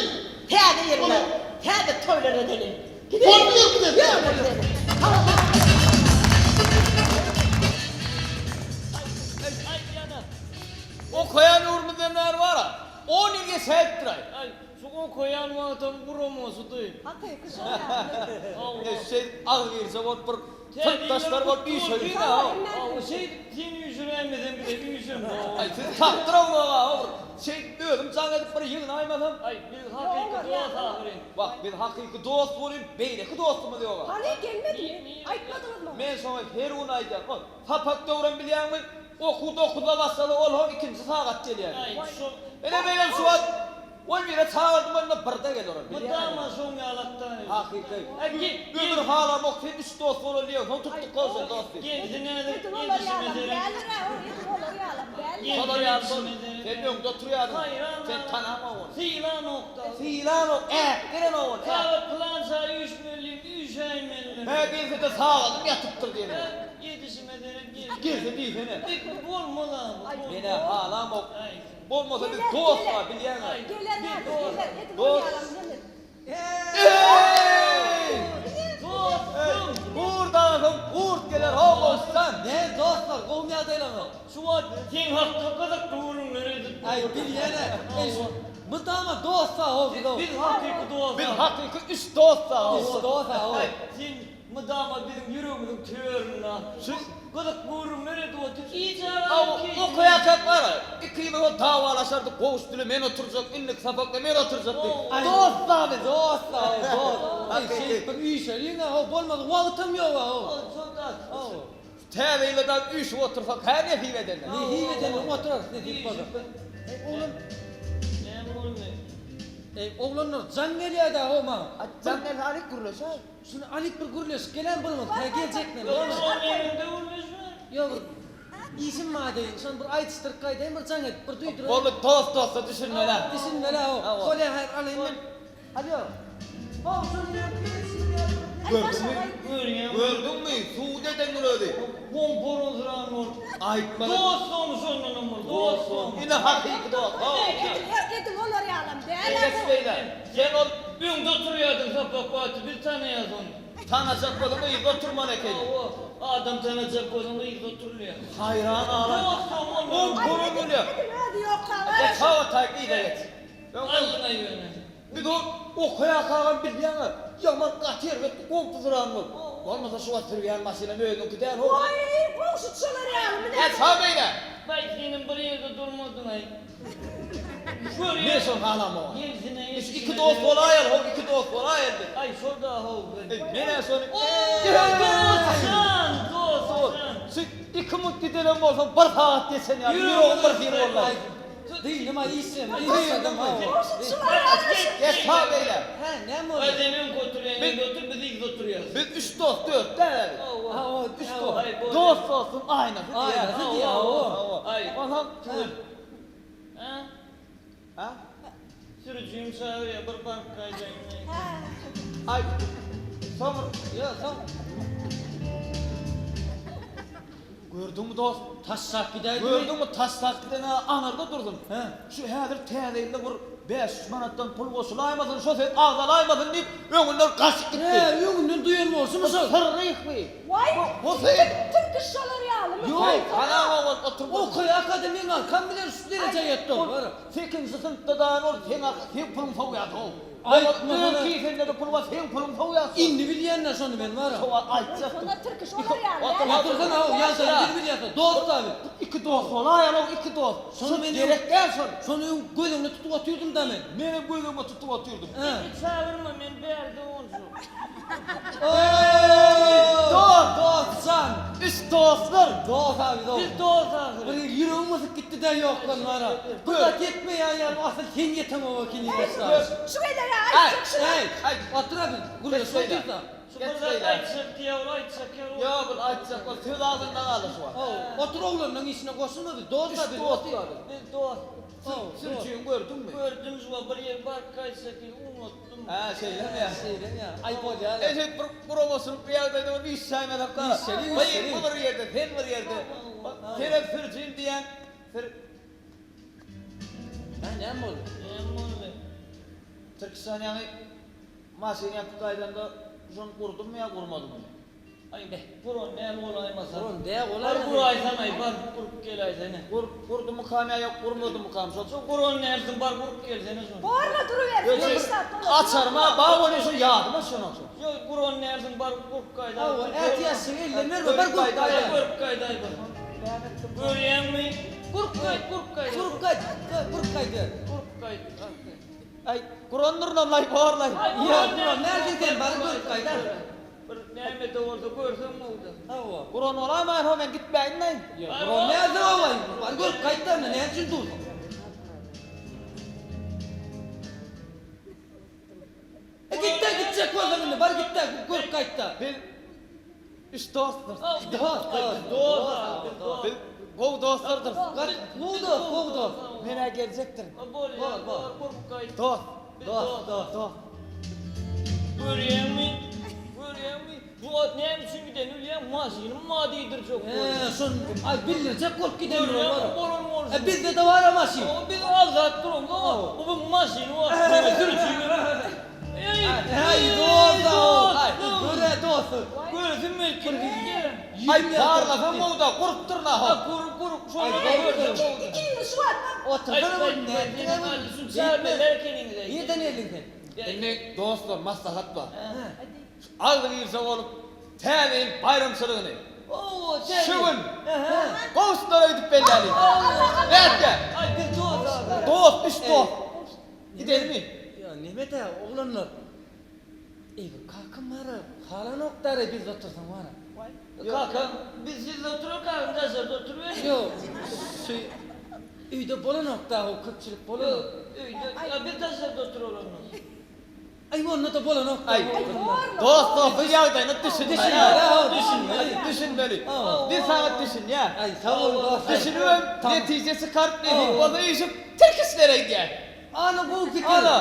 Täze ýylda täze toýlar edeliň. Boldy ýör gidelim. Ýör gidelim. Okaýan öwrümizden bäri bar-a, on ýyl geçäýipdir-aý. Aý, şu okaýan wagtam guramasydy. Hakyky şol ýaly. Ine, şeýdip agzybirje bolup bir synpdaşlar bolup üýşeýdik-ä. Hawa, şeýdip seni üýşüräýmesem bize üýşemok. Aý, sizi tapdyramok-a, bir şeýdip özüm jaň edip bir ýygnaýmasam. Aý, biz hakyky dost ahyryn. Wah, biz hakyky dost bolyn, beýleki dostumyz ýog-a. Hany, gelmedimi? Aýtmadyňyzmy? Men şoňa her gün aýdýan. Ol, sapak döwrem bilýäňmi, okuw dokuzda başlasa, ol hom ikinji sagat gelýär. Ine, menem şu wagt on bire çagyrdym, onda birde geler ol, bilýäňmi? Mydama şoň ýalakda. Hakyky. Ömür halamok, sen üç dost bolaly diýeň, soň tutduk goşa dost diýip. Edil olar ýalam däldir-ä, o edil olar ýalam däldir. Şolar ýaly şol, sen öňde oturýardyň, sen tanamok ony. Sylanok-da. Sylanok, ätdirenok ony. Sagat pylança üýşmeliyim, üýşäýmelidir. Hä, gelse-de sagadym ýatypdyr diýene. Hä, ýetişime seret gelse. Gelse diýsene. Bolmaz-a bu. Men-ä halamok. Bolmasa biz dost-a, bilýäň-ä. Geler häzir, geler. Edil ol ýalam heniz. Eý! Dostum! Gurt agaň gurt geler ho goşsan. Näme dostlar, gowumy ýagdaýlaryňyz? Şu wagt seň hakda gyzykly gürrüňler edip Aý bilýän-ä. Eý şu mydama dost-a ho biz ho. Biz hakyky dost. Biz hakyky üç dost-a ho. Üç dost-a ho. Sen Mydama biziň ýüregimiziň töründe. Şu gyzyk gürrüňler edip otyr. Hiç Okaýarkak bar-a, ikimiz ol dawalaşardyk, gowy üstüne men oturjak, indiki sapakda men oturjak diýip. Dost-a biz, dost-a, dost. Eý, şeýdip bir üýşeliň-ä, ho, bolmasa wagtam ýog-a, ho. Täze ýyla dagy üýşüp otursak, hä nesip edende. Nesip edende oturarys, nesip bolsa. Eý, oglan. Näme boldy? Eý, oglanlar, jaň gelýä-dä, ho, maňa. Jaň gelse alyp gürleşäý. Şuny alyp bir gürleşip gelen bolmaz, tä geljekmen, bolmaz. Ýok, bir işim bar deýin, şony bir aýdyşdyryp gaýdaýyn, bir jaň edip, bir duýduraýyn. Boldy, dost dosta düşünmeli. Düşünmeli, hawa. Bolýa, häzir alaýyn men. Alýo. Hawa, şony ýa Gördüňmi? Gördüňmi? Suwut edendir özi. Goňporansyran bolup. Aýtmaly. Dost bolmuş ondanam bir, dost bolmuş. Ine hakyky dost, hawa. Edil olar ýalam däl-ä Geç bu. beýle. Sen ol öňde oturýardyň sapak wagty, biz tanaýas ony. Tanajak bolsaň yzda oturmaly ekeni. Hawa, adam tanajak bolsaň yzda oturylýar. Haýran galan. Dostam Oň bolmaly. gören bolýar. Edil özi ýok-a. Geç hawa taýyk yza geç. Aldyň-a ýöne. Biz o okaýarkagam bilýäň-ä, ýaman gaty erbet gowpuzran bol. Bolmasa şu wagt sürýän maşynam özüňki däl how. Waý, Gowşut şolar ýalymy näme? Geç ha beýle. Baý senem bir ýerde durmadyň-aý. Men şony halamok. Gelsene Biz iki dost bolaýaly how, iki dost bolaýaly biz. Aý şol-da how. Men-ä şony. Dostjan, dostjan. Şu iki munt gidenem bolsaň bir sagat geçen ýaly ýüregim bir hili boldy. Dyndyma işim, Dyndyma. Geç ha beýle. Hä, näme boldy? Aý sen öňki oturýan ýerde otur, biz yzda oturýas. Biz üç dost, dört däl. Hawa, üç dost. Dost dostuň aýnasy diýýär. Aýnasy diýýär, hawa. Aý. Onsoň Hä? Hä? Sürüjim çagyrýar, bir baryp gaýdaýyn. Aý, soň, Ýok, soň. Gördüňmi dost? Taşlap gidäýdimi? Gördüňmi, taşlap giden-ä aňyrda dursun. Hä? Şu häzir täze ýylda bir 500 manatdan pul goşulaýmasyn, şo söz agzalaýmasyn diýip, öňünden gaçyp gitdi. Hä, öňünden duýan bolşumy şol? Syrryhmy? Waý, Bu sen. Tirkiş şolar ýalymy? Ýok, haram ogul, otur. Okaýarka-da meň arkam bilen şu derejä ýetdi ol. Ol sekizinji synpda dagy ol seň arka, seň puluň sowýardy how. Aýtmasana. Öz kisende-de pul bar, seň puluň sowýar. Indi bilýän-dä şony men bar-a. Sowa aýtjakdym. Onda Tirkiş olar ýaly däl. Otursana how, ýagdaýyny biz bilýäs-ä, dost abi. Iki dost bolaýaly-ow, iki dost. Şony men Gerek däl şol. Şony öň göz öňünde tutup otyrdym-da men. Menem göz öňüme tutup otyrdym. Hä. Meni çagyrma, men bärde onsoň. Dost! Dost jan! Üç dostlar! Dost abi dost. Biz dost ahyry. Bir ýüregim gysyp gitdi-dä ýokdan wara. Bu zat ýetmeýän ýaly asyl sen ýeteňok ekeniň başda. Şu gezeg-ä aýtjak şuny. Eý, otur abi, gürleşip otyrys-a. Şu bir zat aýtjak diýýär, ol aýtjak ýaly. Ýok, ol aýtjak, ol söz agzynda galdy şu wagt. Haw, otur oglanlaň işine goşulma biz dost-a biz otur abi. Biz dost. Sürüjiňi gördüňmi? Gördüm şu wagt bir ýer baryp gaýtjak diýip unutdym. Hä, şeýlemi ýa? Şeýlemi ýa? Aý bolýar. Eşek bir guramaçylyk bir ýagdaýda bir işşäýmedik da. Işşeli, işşeli. Bu bir ýerde, sen bir ýerde. Senem sürüjim diýýäň. Sür. Hä, näme boldy? Näme boldy? Türküstan ýaňy maşyn ýapyp gaýdanda şony gurdummy ýa gurmadymmy? Aý beh, guran däl bolaýmasa. Guran däl Bar bolaýmasa. guraýsanaý, bar gurup geläýsene. Gur, gurdumykam ýa ýok gurmadymykam şol. Şo guran dälsiň, bar gurup gelsene şony. Borla duruber, hiç zat bolmaz. Açarym-a bar welin şo ýadyma düşenok şo. Ýok, guran dälsiň, bar gurup gaýdaý. Hawa, ätiýaçlygy elden berme, bar gurup gaýdaý. Gurup gaýdaý bar. Görýäňmi? Gurup gaýt, gurup gaýt. Gurup gaýt, gurup gaýt. Gurup gaýt. Aý, gurandyrynam-laý, borlaý. Ýok, guran dälsiň sen, bar gurup gaýdaý. Bir näme-de bolsa görseň gowudyr. Hawa. Guran bolaýmaýyn ho men gitmäýin-laý. Ýok, guran nädip owaý? Bar görüp gaýt-da onda, näme üçin dursuň? E git-de gitjek bolsaň indi, bar git-de, görüp gaýt-da. Biz üç dostdurys. Dost, dost. Dost. Biz gowy dostlardyrys. Gowy dost, gowy dost. Men-ä geljekdirin. Bolýar, bar görüp gaýt. Dost. Dost, dost. Dost. Görýäňmi? Görýäňmi? Bu at näme üçin gidenini bilýäňmi? Maşynym bar diýdirjek bolýar. He, şony aý bildirjek bolup giden Görýäňmi, bolan bolşuny. E bizde-de bar-a maşyn. Hawa, biz azat duramzok. Bu bir maşyny bar. Şeýle sürüjini. Eý, Eý, dost-ow. Gör-ä dosty. Görsün belki. Aý, barlasaň gowy-da, gurupdyr-la ho. Gurup, gurup, şonda görsün. Ikiňiz şu wagt Otursana bir, nätdiň-ä bu? Nirden geldiň sen? Indi dostlar, maslahat bar. Şu agzybirje bolup, Täze ýyl baýramçylygyny şu gün gowşutlara gidip belläliň. Nätge? Dost, üç dost. Gidelimi? Ýa, neme-dä, oglanlar. Eý, bir kakam bar-a, halanok däri bizde otursaň bar-a. Kakam, biz sizde oturar, kakam daşarda oturybersin. Ýok, şu öýde bolanok-da, o köpçülik bolanok. Öýde, ýa biz daşarda oturaly onda. Aý, onda-da bolanok-da. Aý, dost dostuň ýagdaýyna düşünmeli. Düşünmeli, düşünmeli. Düşünmeli. Biz saňa düşünýäs. Aý, sag bol, dost. Düşünibem, netije çykaryp, nesip bolsa üýşüp, tirkişlere gidýäs. Ana gowy pikir. Ana.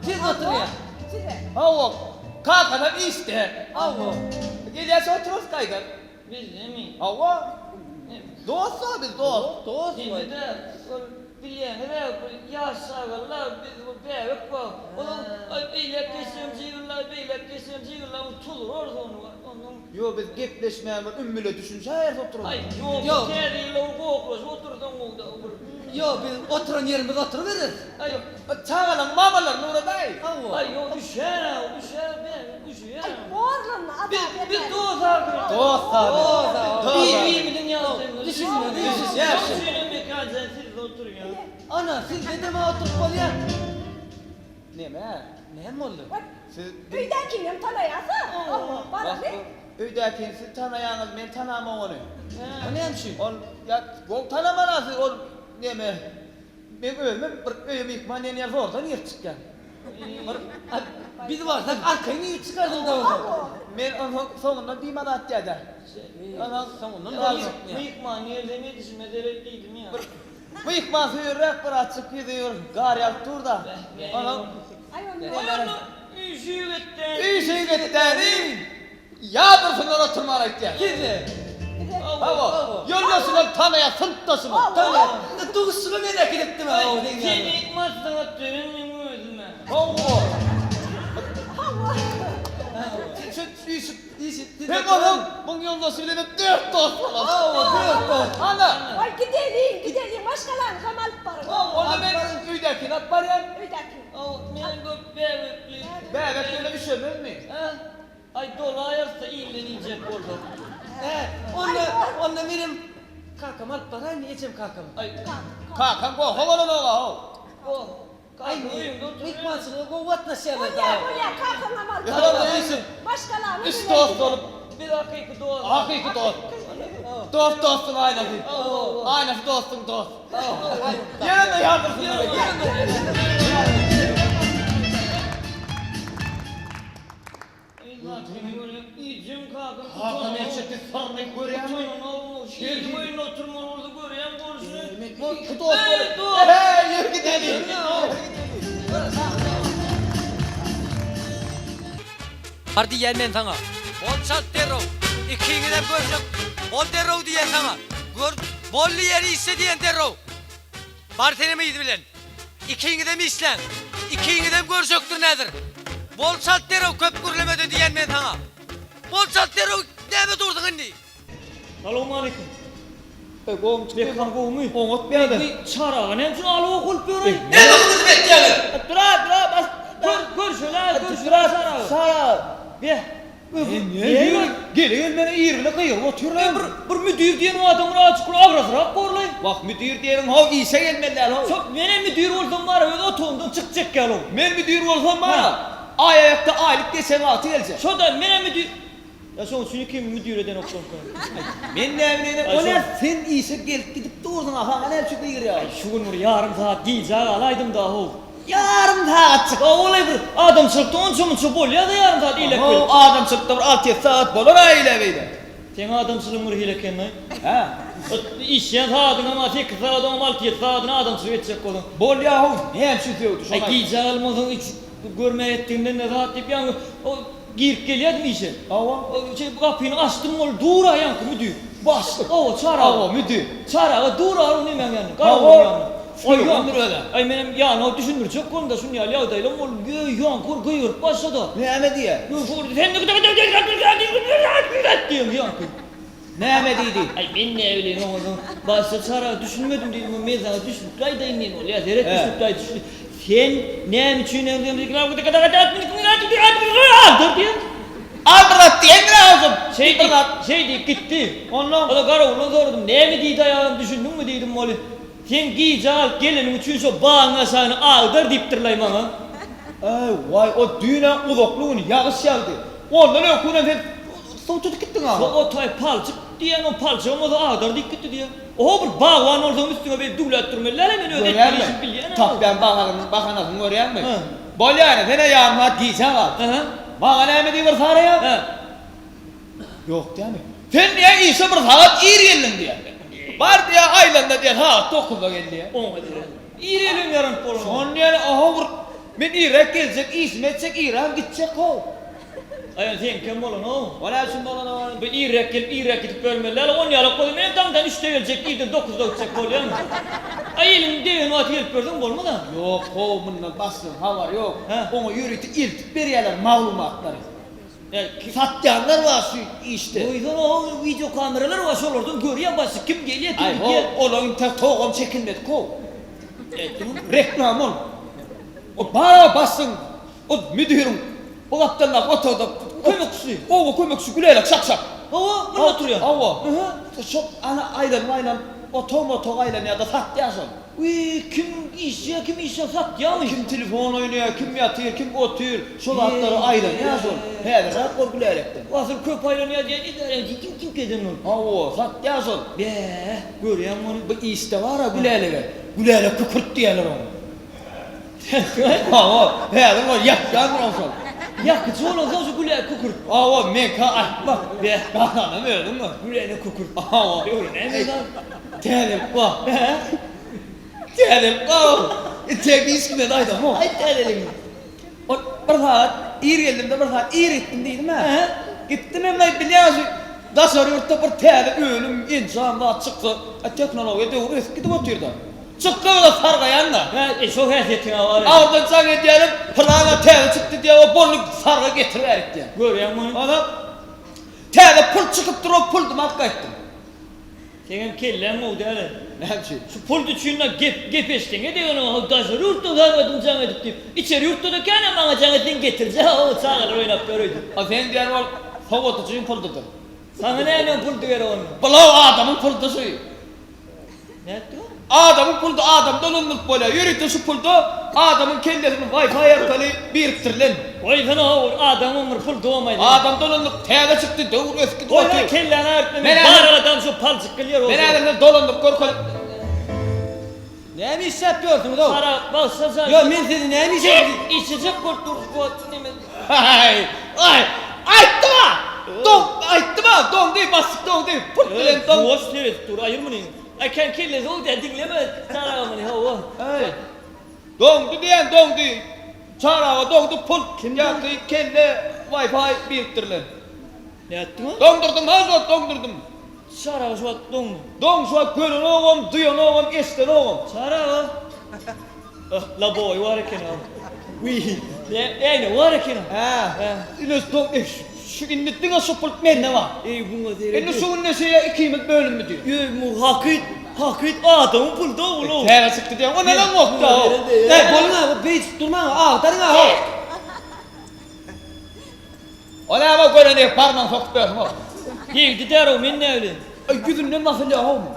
Tiz oturýa. Size. Hawa. Kakasam işde. Hawa. Gelýärçä oturarys gaýdan. Bizdemi? Hawa. Dost-a biz dost. Dost. Indi-de ol bilýäňiz-ä bu ýaş çagalar biz bu bäbek wagt. Onuň aý beýläk geçsem jygyllaý beýläk geçsem. Gepleşseň jigirleriň tuzlar ony ondan. Ýo biz gepleşmän bir ümmüle düşünşäýeris oturyp. Aý ýok bu täze ýylda bir goklaşyp otursaň gowy-da bir. Ýo biz oturan ýerimizde oturyberis. Aý. Çagalaň mamalaryny ugradaý. Hawa. Aý ýok üşär-ä üşär ben üşüýän. Aý borlanma azap Biz etme. biz dost ahyry. Dost ahyry. Dost Bir birimiziň ýagdaýymyzy Düşünmeli. Düşünýäs. Şoň üçinem Mekan jan sizde oturýan. Ana sizde-de oturyp bolýar. Neme? Näme boldy? Siz Öýdäkini hem tanaýarsa, hawa, baraly. Öýdäkini siz tanaýaňyz, men tanamok ony. O näme üçin? Ol ýa gowy tanamana siz ol neme men özümem bir öýe myhman diýen ýaly zordan girip çykýan. Bir Biz barsak arkaýyn girip çykardyň da onsoň. Men onsoň soňundan bimaza atýada. Onsoň Soňundan Myhman gelse edişime seret diýdim ýa. Bir Myhman söýerräk bir açyk ýüzi bir gar ýagyp dur-da. Onuň Üýşüp etdäni ýadyrsyňlar oturman aýtýar. Size. Hawa. Ýoldaşymam tanaýar, synpdaşymam. Tanaýar. Duşuşyga men äkidipdim ha o deň ýaly. Seni maslahat beren meň özüm-ä. Hawa. Hawa. Şu üýşüp Hem onuň muň ýoldaşy bilenem dört dost bolar. Hawa, dört dost. Ana. Waý, gideliň, gideliň, maşgalaňyzam alyp baryň. Onda men öýdäkini alyp barýan. Öýdäkini. Hawa, men köp bäbekli. Bäbek ýöne üşemezmi? Hä? Aý, dolaýarys-da ilden iýjek bolsak. Hä, onda, onda menem kakamy alyp baraýynmy, ejem kakamy? Aý, Kakaň goha bolanok-a-how. Goh. Aý, myhmançylyga gowy gatnaşýarlar Bolýa, bolýa, kakaňam alyp Ýa-da bar. işi. Maşgalaňy Üç bilen dost gidin. bolup. Biz hakyky dost. Hakyky dost. Dost dostuň aýnasy. Aýnasy dostuň dost. Ýene-de ýandyrsynlar. Kakam erçekde syryny görýäňmi? Heý, ýör gideliň. Bar diýýän men saňa. Bol çalt derrew. Ikiňizem görjek. Bol derrew diýýän saňa. Gör, bolly ýeri işle diýýän derrew. Bar senem yzy bilen. Ikiňizem işläň. Ikiňizem görjekdirin häzir. Bol çalt derrew köp gürlemede diýýän men saňa. Bol çalt derrew näme dursuň indi. Salowmaleýkim. Eý gowmy çykdy? Mekan gowmy? Oňat bäde. Bu çaraga näme üçin alow gurup ýöreý? Näme gyzyp etýäňiz? Dura dura bas. Gör görşeli-ä görşeli çaraga. Çaraga. Beh. Gele gelmene irgili gygyryp otyrlar. Bir bir müdir diýen adam bir azjyk bir agrasrak borlaý. Wah müdir diýeniň how işe gelmeli däl how. Şo menem müdir bolsam bar öz otagymdan çykjak ýaly. Men müdir bolsam bar aý aýakda aýlyk geçen wagty geljek. Şo-da menem müdir. Ýa şoň üçin ikimi müdir edenoklarka. Aý men näme bileýin o näme sen işe gelip gidip dursuň a saňa näme üçin gygyrýar. Aý şu gün bir ýarym sagat gijä galaýdym-da how. Ýarym sagatjyk. Hawa-laý bir adamçylykda onça-munça bolýa-da ýarym sagat eýläk beýläk. How adamçylykda bir alty-ýedi sagat bolar-a eýläk-beýläk. Seň adamçylygyň bir hili eken-laý. Hä? Işleýän sagadyňam-a sekiz sagadyňam alty-ýedi sagadyny adamçylyk etjek bolsaň. Bolýa-how, näme üçin sögdi şony Aý aýt. gijä galmasaň hiç görmäý etdiginden-de zat diýip ýaňy o Girip gelýärdim işe. Hawa. Şeýdip gapyny açdym ol dur-a ýaňky müdir. Başlyk. Hawa, Çary aga. Hawa, müdir. Çary aga dur-a ol nemäň ýanynda, garawulyň ýanynda. Aý, özä. Aý, menem ýanyna düşündirjek boldum-da, şuny ýaly ýagdaýlam boldy. Ýöý, ýaňky ol gygyryp başlady. Näme diýýär? Diýýär ýaňky. Näme diýdi? Aý, men näbileýin oňa. Başda Çary aga düşünmedim diýdim, men saňa düşnükli aýdaýyn diýdim. Ol ýa seret düşnükli aýt. Sen näme üçin diýen? Aldyrat diýendir agzym. Şeý diýip, şeý diýip gitdi. Ondan Ola garawuldan soradym, näme diýdi aýagam düşündiňmi diýdim ol. Sen gije galyp geleniň üçin şo bagyň aşagyny agdar diýipdirlaý maňa. Äý, waý, o düýn-ä uzakly gün ýagyş ýagdy. Ondan öňki günem sen suw tutup gitdiň aga. Şo otaý palçyk diýen o palçygam bolsa agdar diýip gitdi diýýär. Oho bir bagban bolsaň üstüňe beýdip düwläp durmaly däl-ä men öz etmeli işimi bilýän-ä. Tapýan bahanasyny görýäňmi? Bolýa ine sen-ä ýarym sagat gijä gal. Maňa näme diýip bir saraýaň? Ýok diýämi? Sen diýýä işe bir sagat ir geldiň diýýä. Bar diýýä aýlanda diýýä sagat dokuzda gel diýýä. Oňa diýýä. Ir gelibem ýaranyp bolanok. Şony diýýä oho bir men irräk geljek işimi etjek irrägem gitjek how. Aý seňkem bolanok. O näme üçin bolanok? Bu irräk gelip irräk gidip görmeli däl. On ýalak bolsa menem daňdan üçde geljek irden dokuzda gitjek bolýan. Aý eliň degen wagty gelip görseň bolmaz-a. Ýok how mundan başlygyň habary ýok. Oňa ýörite eltip berýärler maglumatlary. Satýanlar bar şu işde. Goýsana o wideo kameralar bar şolardan görýän başy kim gelýär kim gidýär. Aý ho olaň intäk togam çekilmedik how. Reklama ol. O bar bassyň o müdiriň bu gapdaldaky otagda kömekçisi. Oba kömekçisi Gülälek şak-şak. Hawa munda oturýar. Hawa. Şo ana aýlanyp aýlanyp otag-motag aýlanýar-da satýar şol. Wiý, kim işýär, kim işýär, satýarmy? Kim telefon oýnaýar, kim ýatyr, kim otyr, şo zatlary aýlanýar şol. Häzir zat bor Gülälekden. Asyl köp aýlanýar diýen edären kim kim eden ol. Hawa, satýar şol. Bä, görýäňmi ony? Bu işde bar-a Gülälege. Gülälek kükürt diýýärler oňa. Hawa, häzir ol ýakýandyr ol şol. Ýakyjy bolansoň şu Gülälek kükürt. Hawa, meňkä aýtma. Bä. Galanam özüň gör. Gülälek kükürt. Hawa. Öwrenäýmeli zat. Täzelik bar. Hä? Täzelik bar. Entek hiç kime de aýdamok. Aýt täzeligiňi. Ol bir sagat ir geldim-de, bir sagat ir gitdim diýdim-ä. Hä? Gitdim hem aý bilýäňiz şu daşary ýurtda bir täze önüm, enjam zat çyksa, tehnologiýa döwri ösüp gidip otyr-da. Çyksa-da sargaýan-da. Hä, e şo häsiýetiň-ä bar. Agyrdan jaň edýänem, pylan-a täze çykdy diýýär, o boldy sarga getiriberik diýýär. Görýäňmi ony? Onam täze pult çykypdyr, o puldumy alyp gaýtdym. Seňem kelläň gowy däl-ä. Näme üçin? Şu pult üçin-de gep gep eşdeňe degenok, how daşary ýurtdan sargadym jaň edip diýip. Içeri ýurtda-da kän-ä maňa jaň etseň getirjek how çagalar oýnap ýör öýde. A seň diýýän ol sowadyjyň puldudyr. Saňa nämäň puldy gerek onda? Bulaw adamyň puldy şu. Nätdi ol? Adamyň puldy adamdan ulanylyp bolýar. Ýörite şu pulda adamyň kellesini Wi-Fi arkaly birikdirilen. Goýsana ho ol adamyň bir pul domaýdy. Adamdan ulanylyp täze çykdy döwür ösüp gidip otyr. Goýsana kelläňi agyrtma men bar aladam şu palçyk gylýar Men häzir size dolandyryp görkezip. Näme işläp ýörsüňiz-ow? Gara bagşa jan. Ýo men sizi näme işe. Işlejek bolup durus bu wagt neme. Aý aý aýtdym-a! Doň aýtdym-a doňdy bassyk doňdy pult bilen doň. Ýuwaş seredip dur aýyr muny. Aý kän kellesi gowy däl diňleme Çary aga muny hawa. Aý doňdy diýen doňdy Çary aga doňdy pult ýagty kelle wifi birikdirilen. Nätdiň ony? Doňdurdym ha şu wagt doňdurdym. Çary aga şu wagt doňdy. Doň şu wagt görenogam duýanogam eşidenogam. Çary aga. Ah, laboý bar eken ha. Wiý, ne, äýne bar eken ha. Hä. Ine doň şu indi diňe şu pult mende bar. Eý, buňa seret. Indi şu günde şeýle ikimiz bölündi diýip. Eý, bu hakyt, hakyt adamyň pulda ol. Täze çykdy diýen, o neneň gopdy o? Eý, boluň ha, beýdip durmaň, agdaryň ha. O näme gören diýip barmagyňy sokup bersin o. Degdi derrew men näbileýin. Aý ýüzünden basylýar how muň.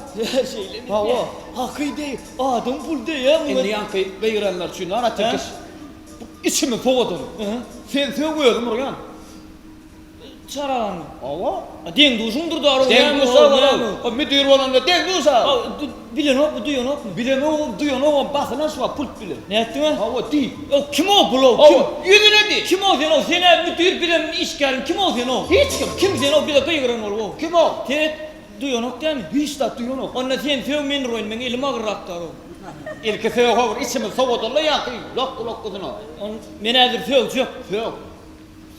Şeýlemi? Hawa. Haky deý, adam pul deýä muňa. Indi ýaňky gygyranlar üçin bar Atekeş. Bu içimi sowadyň. Sen sög özüm urýan. Çaragamy? Hawa. Deň-duşuňdyr da arada. Deň-duş a O müdir bolanda deň-duş a. Bilenokmy, duýanokmy? Bilenogam, duýanogam basylan şu wagt pult bilen. Nätdiň-ä? Hawa, diý. O kim o bul-ow, kim? Hawa, ýüzüne diý. Kim o sen-ow? Sen-ä müdir, bizem işgäriň. Kim o sen-ow? Hiç kim. Kim sen-ow bize gygyran bolup-ow? Kim o? Seret, duýanok dämi? Hiç zat duýanok. Onda sen sög, men uraýyn, meň elim agyrrakdar-ow. Ilki sög-ow, bir içimizi sowadal-la ýaňky lokgy-lokgusyna. Ony men häzir sögjek. Sög.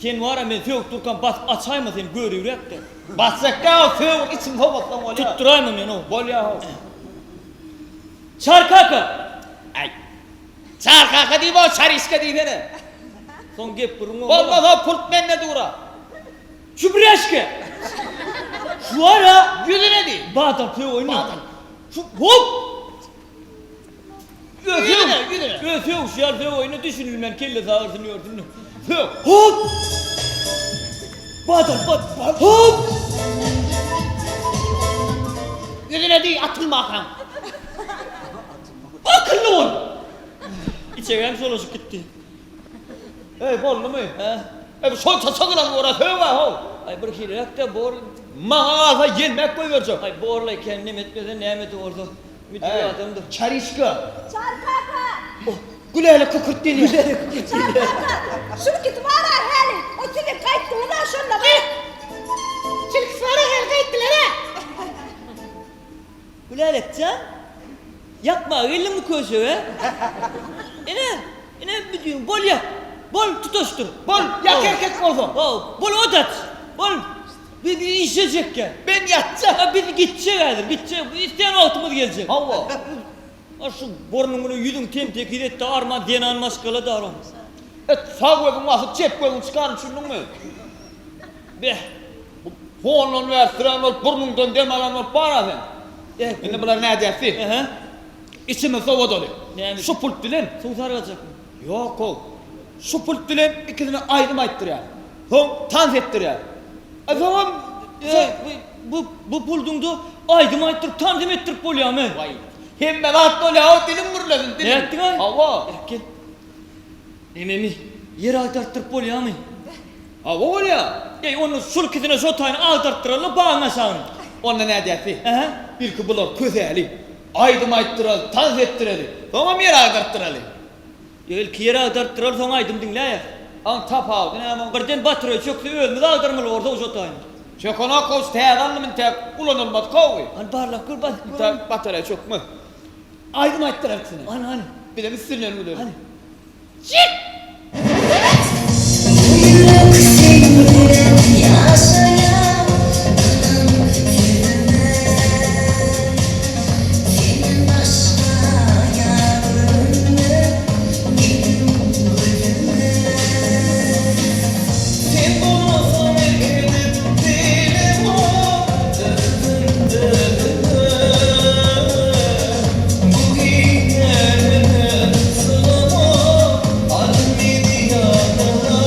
Sen wara men sögüp durkam basyp açaýma sen görübräkde. Basjakka sögüp içim sowatsaň bolýa. Tutduraýma meni ow. Bolýa how. Çar kaka. Aý. Çar kaka diýip ow çarişka diýsene. Soň gep gürrüň bolmaz. Bolmaz how pult mende dura. Çübreşke. Şu wara ýüzüne diý. Badam sög oýna. Badam. Şu hop. Ýüzüne, ýüzüne. Öz sögüşi ýaly sög oýna düşünilmän kellesi agyrsyn ýörsün. Sög. Hop! Badal, bad, bad, hop! Ýüzüne diý, atylmakaň. Akylly bol! Içegem çolaşyp gitdi. Eý, boldumy? Hä? Eý, bu şonça çyzylan bor-a, sög-ä, how! Aý, bir hiliräk-dä, bor. Maňa galsa ýelmäp goýberjek. Aý, borlaý, kendim etmese näme-de bolsa. Müdir adamdyr. Çarişka! Çar kaka! Gülälek kükürt gelýär. Gülälek kükürt Çar gelýär. kaka! Şununkisi bar-a häli. O siziň gaýtdyňyz-a şonda bar. Tilkisi bar-a häli gaýtdylar-a. Gülälek jan, ýakmaga geldiňmi köşege? Ine, ine müdiriň, bol ýak. Bol, tutaşdyr. Bol, ýak erkek bolsaň. Haw, bol ot aç. Bol. Biz işe çekýär. Men ýatjak. A biz gitjek häzir, gitjek. Isleýän wagtymyz geljek. Hawa. A şu burnuň bilen ýüzüň tem-tekiz etdi, arman zenan maşgala darom. Et, sag gözüň basyp, çep gözüň çykaryn, düşündiňmi? Beh. Bu hondan bäri süren bolup burnuňdan dem alan bolup bar-a sen. Indi bular nädýäs diý. Içimiz sowadaly. Näme? Şu pult bilen. Suw sargajakmy? Ýok-ow. Şu pult bilen ikisine aýdym aýtdyrýar. Soň tans etdirýär. A soňam Eý, bu bu bu pulduňda aýdym aýtdyryp, tans hem etdirip bolýarmy? Waý. Hemme zat bolýar-ow, diliň gürlesin, diliň. Nätdiň-aý? Hawa. Gel. Nememi, ýer agdartdyryp bolýarmy? Hawa bolýar. Eý, onda şul ikisine şo taýyny agdartdyraly-la bagyň aşagyny. Onda nädýäs-i? Ähä. Ilki bular kösäli. Aýdym aýtdyraly, tans etdireli. Soňam ýer agdartdyraly. Ýok, ilki ýer agdartdyraly, soň aýdym diňläýäs. Aň tapawudy näme oň? Birden batareý çökse özümiz agdarmaly borsa şo taýyny. Çökenok gowy täze aldym intäk ulanylmady gowy. Hany barlap gör basyp gör. Intäk batareý çökmez. Aýdym aýtdyrar ikisine. Hany hany. Bizem üstünden güleris. Hany. Çyk! Bu ýürek seniň bilen ýaşaýar Ynan sözüme Senden başga ýar görünmez Meniň gözüme. Sen bolmasaň erk edip bilemok Özüm özüme Bu giňelime sygamok Al meni ýanyňa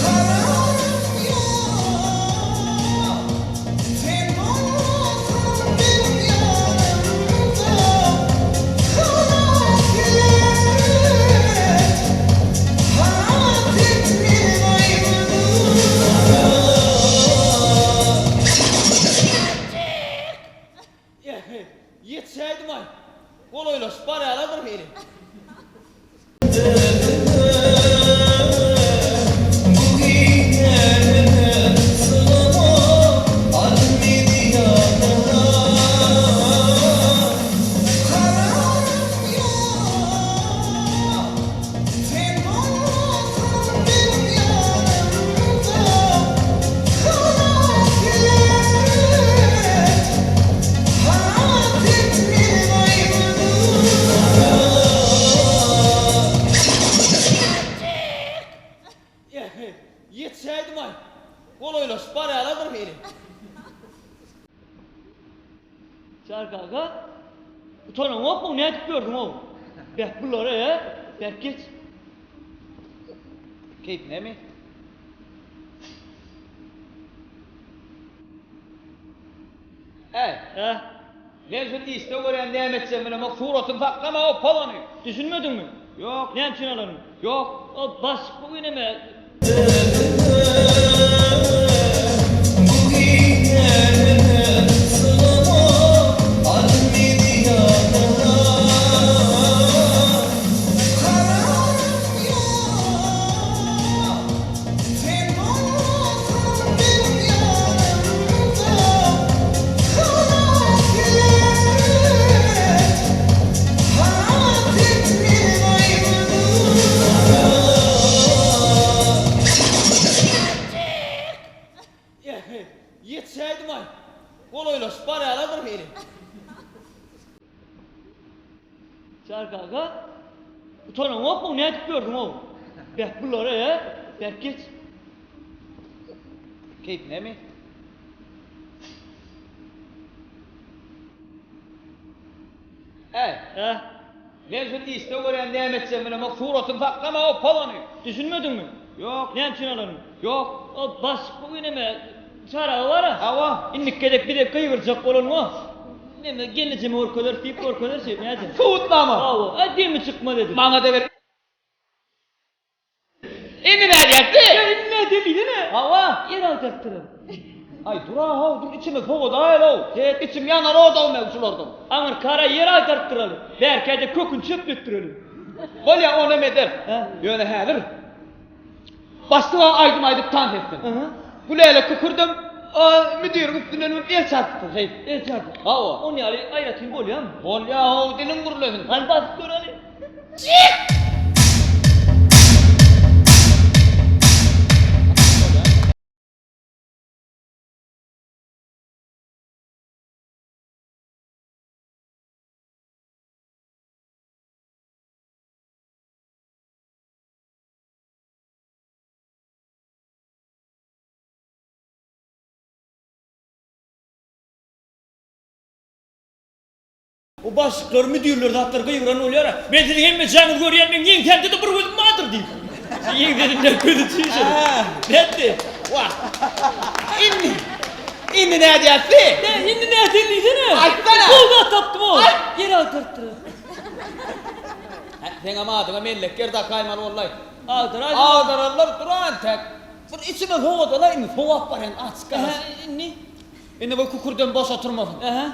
Kararym ýok Sen bolmasaň meniň ýanymda Halas et Halas et meni gaýgydan. Ýetişäýdim-aý. Golaýlaşyp barýarlar bir hili. Bu giňelime sygamok, al meni ýanyňa. Kararym ýok, sen bolmasaň meniň ýanymda. Halas et, halas et meni gaýgydan. Ýetişäýdim-aý. Golaýlaşyp barýarlar bir hili. Çary kaka, utanaňokmy, nädip ýördüň-ow? Beh, bulara-ä, beh, geç. Keýp näme? Äý. Hä? Men şuny işde görýän näme etjegimi bilemok, suratyny saklama-ow polany. Düşünmediňmi? Ýok. Näme üçin alanyny? Ýok. O başyk bu ineme. Bu giňelime sygamok, al meni ýanyňa. Kararym ýok, sen bolmasaň meniň ýanymda. Halas et, halas et meni gaýgydan. Ýetişäýdim-aý. Golaýlaşyp barýarlar bir hili. Çary kaka, utanaňokmy, nädip ýördüň-ow? Beh, bulara-ä, beh, geç. Keýp näme? Äý. Hä? Men şuny işde görýän näme etjegimi bilemok, suratyny saklama-ow polany. Düşünmediňmi? Ýok. Näme üçin alanyny? Ýok. O başyk bu ineme çaragy bar-a. Hawa. Indiki gezek bize gygyrjak bolanyňa neme gelnejeme görkezeris diýip görkezeris nädip? Subutnama. Hawa. Aý demi çykmaz edil. Maňa-da ber. Indi nädýäs-di? Ýa indi nädýän diýsene. Hawa. Ýer agdartdyran. Aý dur-a-how, dur içimi sowadaýyl-ow. He. Içim ýanar-ow meň şulardan. Aňyrkara ýer agdartdyraly. Bärkä-de köküni çöpletdireli. Bolýa, onam ederis. Hä? Ýöne häzir başlyga aýdym aýdyp tans etsin. Aha. Gülälek kükürdem müdiriň üstünden münüp el çarpsyn şeýdip. El çarpyp. Hawa. On ýaly aýratyn bolýamy? Bolýa-how, diliň gürlesin. Hany basyp göreli. Jik! O başlyklar, müdirler zatlar gygyran bolýar-a. Men siziň hemmejäňizi görýän, meň ýeňsämde-de bir gözüm bardyr diýip. Ýeňsesinden közi çüýşedi. Nätdi? Wah. Indi, indi nädýäs-i? Ne, indi näteli diýsene. Aýtsana. Gowy zat tapdym-ow. Aýt. Ýer agtarypdyr. Hä, seňem adyňa mellek ýer dakaýmaly boldy-aý. Agdaraý. Agdararlar duran täk. Bir içime sowadaly indi, sowap barýan açyk garaz. Ähä, indi? Indi bu kükürdem boş oturmasyn. Ähä.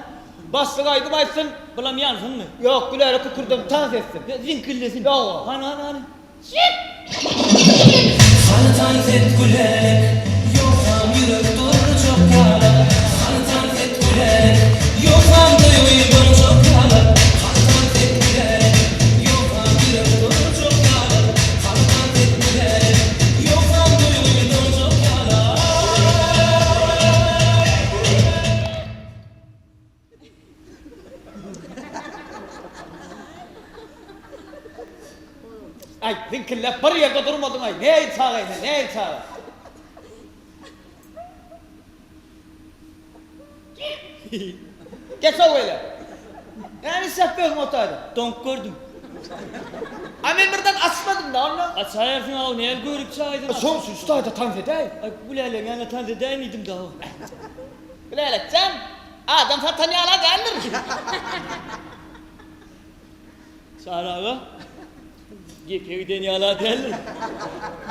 Başlyk aýdym aýtsyn. Bulam ýansynmy? Ýok, Gülälek kükürdem tans etsin. Ýa, ziňkillesin. Ýok. Hany, hany, hany. Hany tans et Gülälek, ýogsam ýürek durjak ýalak. Hany tans et Gülälek, ýogsam duýgy doňjak ýalak. Hany tans et Gülälek, ýogsam ýürek durjak ýalak. Hany tans et Gülälek, ýogsam duýgy doňjak ýalak. Aý, ziňkilläp bir ýerde durmadyň-aý, nähili çagaý sen, nähili çaga? Geç-ow beýle. Näme işläp ýörsüň o taýda? Doňup gördüm. A men birden açmadym-da onda. Açaýarsyň-ow, näl görüp çaýdyň? Soň şu taýda tans edäý. Aý, Gülälek ýa-da tans edäýin diýdim-de-ow. Gülälek jan, adam satan ýala däldir. Çary aga, gepe giden ýala däldir.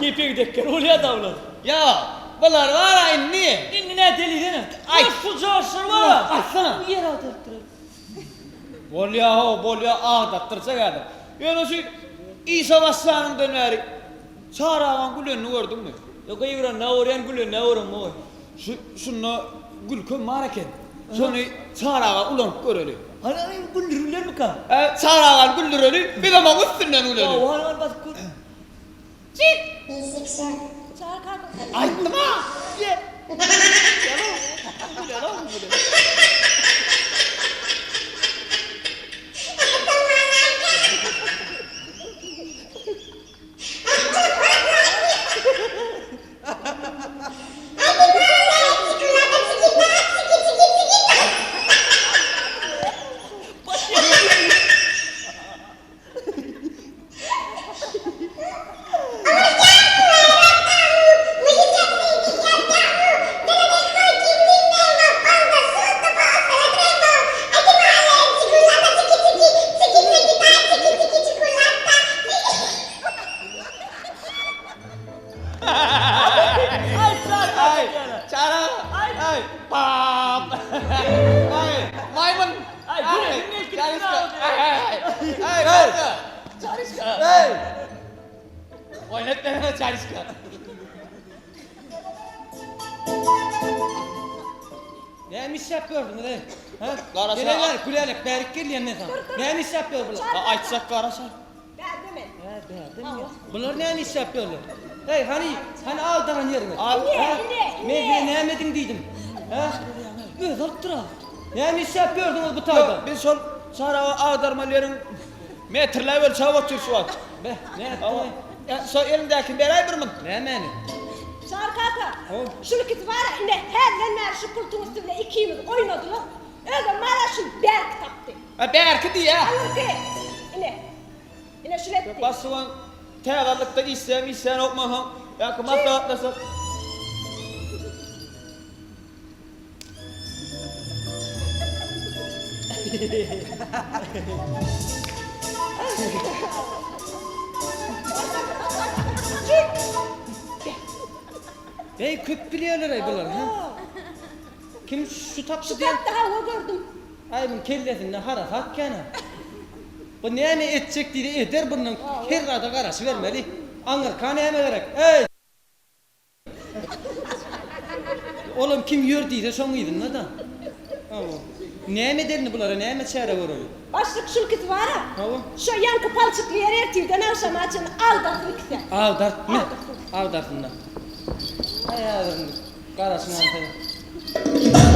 Gepe gidekler bolýar-da bular. Ýok, bular bar-a indi. Indi näteliýsene? Aýt. Şu jaşlar bar-a. Aýtsana. Ýer agdarypdyr. Bolýa-how, bolýa, agdatdyrjak häzir. Ýöne şu işe başlanyňdan bäri Çary agaň gülenini gördüňmi? Ýok, gygyranynda görýän, güleninde göremok. Şu şunda gülkem bar eken. Şony Çary aga ulanyp göreli. Hany hany güldürirlermika? Hä, Çary agany güldüreli, bizem oň üstünden güleli. Hawa, hany hany basyp gör. Çary kaka. Aýtdym-a! Ýe. Güleli-ow, güleli. Aý, Çary aga, aý, bap. Aý, maýmyn. Aý, gülesim gelip gitdi. Aý, aý, aý, aý, Çaryşka. Aý. Oýnatma Çaryşka. Näme işläp ýördüňiz-eý? Hä? Garaşa. Gele gel, Gülälek, bärik gelýän men saňa. Näme işläp ýör bular? Aýtsak garaşa. Bärde men. Hä, bärdemi? Bular näme işläp ýörler? Heý, hany, hany aldagan ýeriňiz? Ine, ine, ine. Men size näme ediň diýdim? Hä? Özi alypdyr-a. Näme işläp ýördüňiz bu taýda? Biz şol çaraga agdarmaly ýeriň metrläp ölçäp otyrys şu wagt. Beh, nätdiň-eý? Ýa, şo eliňdäkini beräý bir munt. Nämäni? Çary kaka, şul ikisi bar-a, ine, hälden bäri şu pultuň üsti bilen ikimiz oýnadylar. Özem bar-a şul bärki tapdy. A bärki diýýä. Aňyrky. Ine. Ine şul etdi. Başlygyň täzalykda işleýän işleýänokmy soň ýa-ki maslahatlaşyp. Beý köp bilýärler-aý bular, hä? Kim şu tapdy Şu diýen? tapdy hawa gördüm. Aý muň kellesinde harasat kän-ä. Bu näme etjek diýdi eder bundan her zada garaşybermeli. Aňyrka näme gerek? Eý! Olam kim ýör diýse şoň yzynda-da. Hawa. Näme ederini bulara näme çäre göreli? Başlyk şul ikisi bar-a. Hawa. Şo ýaňky palçykly ýer ertirden agşama çenli aldarsyn ikisem. Aldartmy? Aldarsyn. Aldarsyn-da. Aý häzir indi garaşyň aňsat.